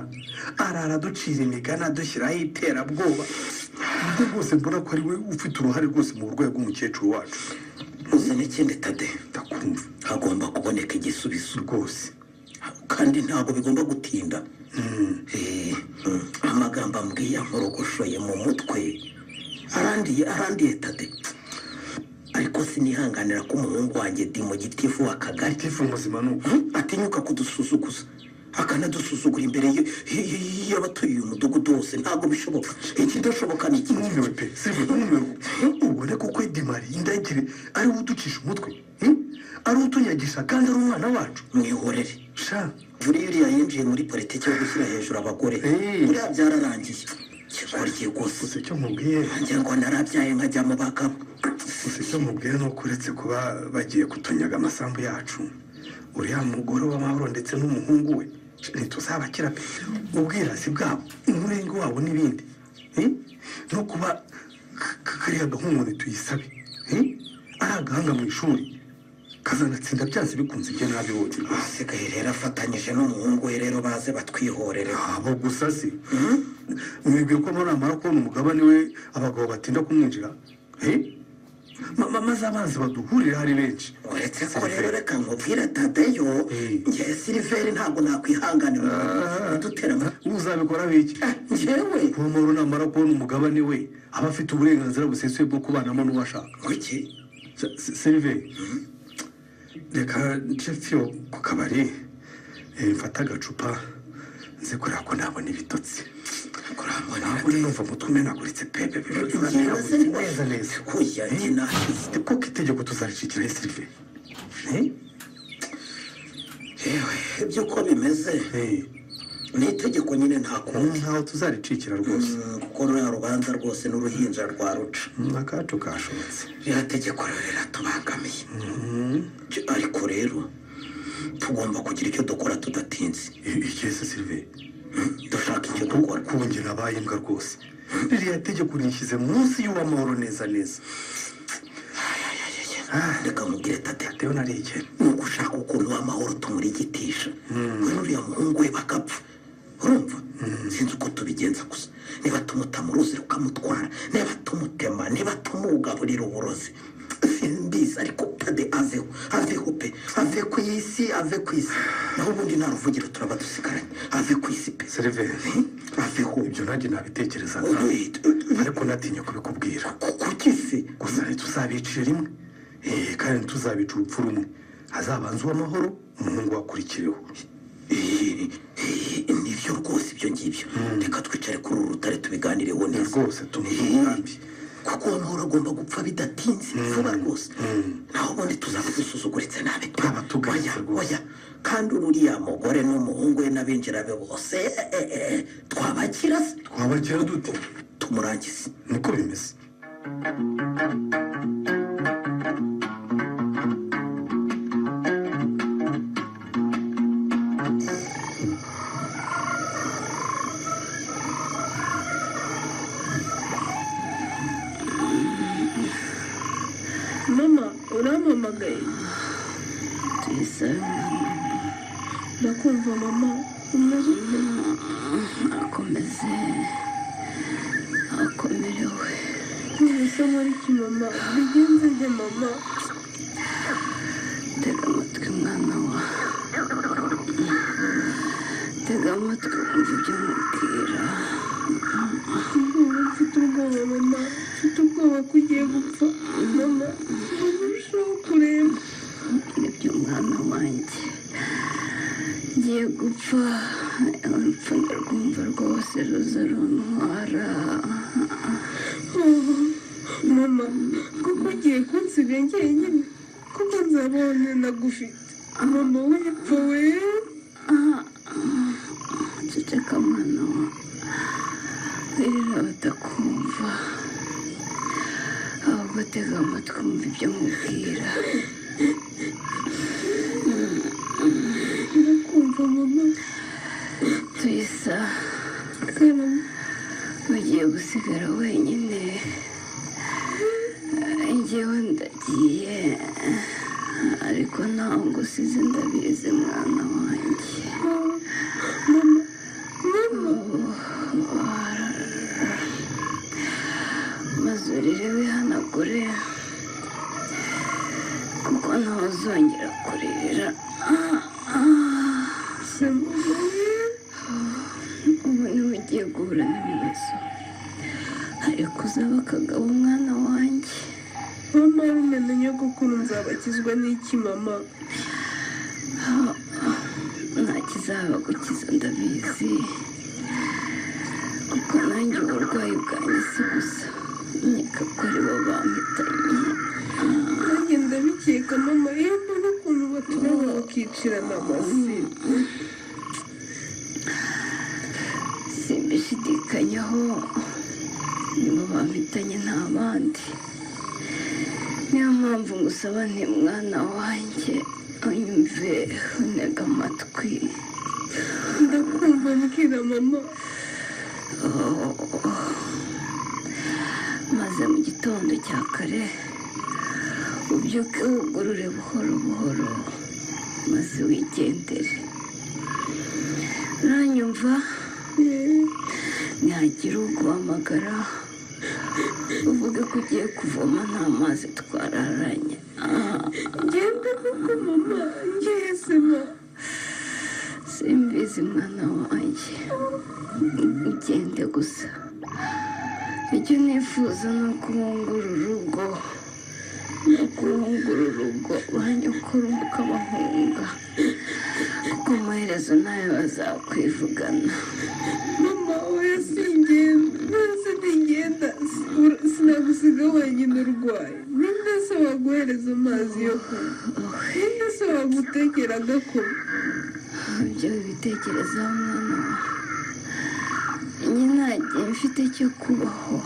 arara ducira imigani, adushyiraho iterabwoba. Ibyo rwose mbona ko ari we ufite uruhare rwose mu burwayi bw'umukecuru wacu. Uzi n'ikindi Tade, ndakumva hagomba kuboneka igisubizo rwose, kandi ntabwo bigomba gutinda. Amagambo ambwiye ankorogoshoye mu mutwe, arandiye Tade. Ariko sinihanganira ko umuhungu wanjye Dimo gitifu w'akagari, gitifu muzima nuko atinyuka kudusuzuguza, akanadusuzugura imbere y'abatuye uyu mudugudu wose. Ntabwo bishoboka. Ikidashoboka ni iki? Numiwe pe Sylvain, numiwe. Ubone koko Edimari indagire ari we uducisha umutwe, ari utunyagisha kandi ari umwana wacu. Mwihorere sha, buriya uriya yinjiye muri politiki yo gushyira hejuru abagore, buriya byararangiye. Kigoryi gusa. Gusa icyo nkubwiye, Nanjye ngo narabyaye nkajya mu bagabo. Gusa icyo nkubwiye ni uko uretse kuba bagiye kutunyaga amasambu yacu, uriya mugore w'amahoro ndetse n'umuhungu we ntituzabakira pe. Ubwirasi bwabo, umurenge wabo n'ibindi, no kuba kariya gahungu tuyisabe ari agahanga mu ishuri kazanatsinda byanze bikunze, ibyo nabibonye. Asigaye rero afatanyije n'umuhungu we, rero baze batwihorere. Abo gusa se mwibwiye ko namara kubona umugabane we abagabo batinda kumwinjira, maze abanzi baduhurira hari benshi. Uretse ko rero reka nkubwire Tadeyo, njye Siliveri ntabwo nakwihanganira kudutera. Uzabikora biki? Njyewe Uwamahoro namara kubona umugabane we aba afite uburenganzira busesuye bwo kubanamo n'uwashaka. Kuki? Siliveri, reka nce ku kabari mfate agacupa nze kureba ko nabona ibitotsi. Ntabwo numva umutwe umenaguritse pepe neza neza. Kuko itegeko tuzaricikira Siliveri. Yewe ibyo uko bimeze ni itegeko nyine, nta kundi. Ntaho tuzaricikira rwose, kuko ruriya rubanza rwose n'uruhinja rwa ruca. Akacu kashobotse. Ririya tegeko rero riratubangamiye, ariko rero tugomba kugira icyo dukora tudatinze. Iki se Siliveri? Dushaka icyo dukora. Kongera abaye imbwa rwose. Ririya tegeko rishyize munsi y'uwamahoro neza neza. Reka nkubwire Tate, Tadeyo narigera. Ni ugushaka ukuntu uwamahoro tumurigitisha we n'uriya muhungu we bakapfa. Urumva sinzi uko tubigenza gusa, niba tumuta mu ruzi rukamutwara, niba tumutema, niba tumugaburira uburozi, simbizi. Ariko Tade aveho, aveho pe, ave ku isi, ave ku isi. Naho ubundi nta ruvugiro turaba dusigaranye. Ave ku isi pe. Siliveri, aveho. Ibyo nanjye nabitekerezaga, ariko natinye kubikubwira. Kuki se? Gusa ntituzabicira rimwe, kandi ntituzabica urupfu rumwe. Hazabanza uw'amahoro, umuhungu wakurikireho. Nibyo rwose ibyo ngibyo. Reka twicare kuri uru rutare tubiganireho neza rwose, tunoze umugambi. Kuko uwamahoro agomba gupfa bidatinze, vuba rwose. Naho ubundi tuzaba dusuzuguritse nabi. Oya, kandi uriya mugore n'umuhungu we n'abinjira be bose twabakira se? Twabakira dute? Tumurangize. Niko bimeze. Mama, urampamagaye? Tuyisabe. Ndakumva mama, umeze ute? Akomeze, akomerewe. None muri iki mama? Bigenze nte mama? Tega amatwi mwana wa, tega amatwi wumva ibyo nkubwira. Ndumva mfite ubwoba mama, mfite ubwoba ko ugiye gupfa mama, urushaho kuremba. Nibyo mwana wanjye, ngiye gupfa. Urupfu ndarwumva rwose ruza runtwara. Mama, kuko ugiye kunsiga njyenyine, kuko nzabone nagufite. Mama wipfa we. Ceceka mwana wa, wirira batakumva. Ahubwo tega amatwi wumva ibyo nkubwira. Ndakumva mama. Tuyisa, ugiye gusigara wenyine. Njyewe ndagiye, ariko ntabwo usize, ndabizi mwana wanjye. Mama, mama. Maze urire wihanagure, kuko ntawuzongera kuririra. Ubu niwe ugiye guhura n'ibibazo, ariko uzaba akagabo mwana wanjye. Mama, rumena nyogokuru nzabakizwa n'iki mama? Nta kizabagukiza ndabizi, kuko nanjye uburwayi bwanjye si gusa, nkeka ko aribo bampitanye. Nanjye ndabikeka mama, iyo mbona ukuntu baturaba bakicirana amazina. Simbishidikanyaho, nibo bampitanye nta bandi. Niyo mpamvu ngusaba nti mwana wanjye unyumve, untege amatwi. Ndakumva mbwira mama. Maze mu gitondo cya kare ubyuke wugurure buhoro buhoro, maze wigendere. Uranyumva? Ntihagira uguhamagara uvuge ko ugiye kuvoma nta mazi twararanye. Ngende kuko mama, ngiye sema. Simbizi mwana wanjye, ugende gusa. Icyo nifuza ni ukuhungura urugo, ni ukuhungura urugo banyukuru mukabahunga, kuko amaherezo nawe bazakwivugana. Mama oya singenda, sinigenda, sinagusiga wenyine urwaye. Ninde se waguhereza amazi yo kunywa? Ninde se wagutekera agakoma? Ibyo bitekerezaho mwana wawe, nta gihe mfite cyo kubaho.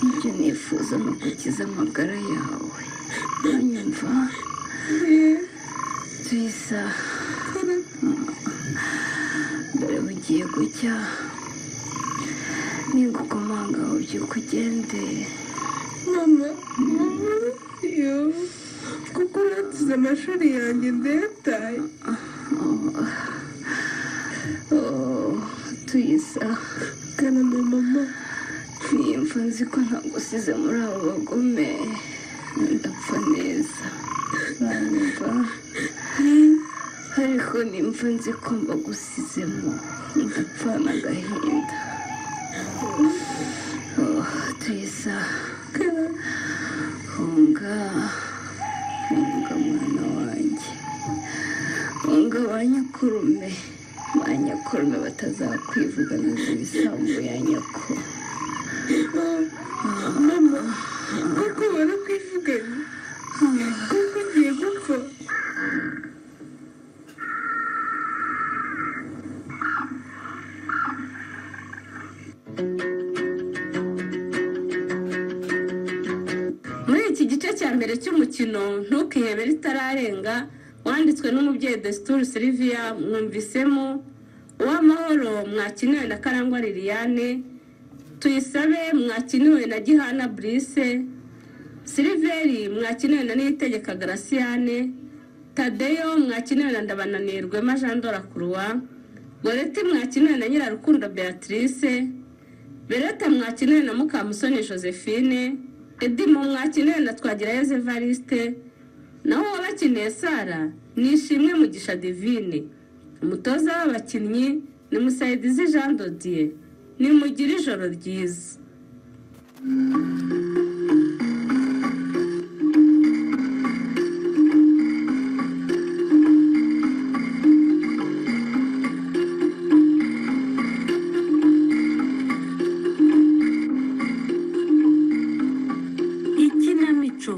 Icyo nifuza ni ugukiza amagara yawe. Uranyumva? Tuyisa, dore bugiye gucya, ningukomanga ubyuke ugende. Mama, mama, yo, kuko uratize amashuri yanjye ndayataye. Tuyisa, karame mama. Niyumva nzi ko ntagusize muri abo bagome, ndapfa neza. Uranyumva? Ariko nimva nzi ko mbagusizemo, ndapfana agahinda. Tuyisa, hunga, hunga mwana wanjye, hunga ba nyakurume, ba nyakurume batazakwivugana ibisambo ya nyoko. Mama, kuko barakwivuganye, kuko ugiye gupfa. Muri iki gice cya mbere cy'umukino Ntukihebe ritararenga, wanditswe n'umubyeyi Destur Sylvia, mwumvisemo Uwamahoro mwakiniwe na Karangwa Liliane, Tuyisabe mwakiniwe na Gihana Brice, Siliveri mwakiniwe na Niyitegeka Graciane, Tadeyo mwakiniwe na Ndabananiye Rwema Jean de la Croix, Goreti mwakiniwe na Nyirarukundo Beatrice, Bereta mwakiniwe na Mukamusoni Josephine, Edimo mwakiniwe na Twagirayezu Evariste, naho uwabakiniye Sara ni Ishimwe Mugisha Divine. Umutoza w'abakinnyi ni Musaidizi Jean Dodier. Nimugire ijoro ryiza. Ikinamico.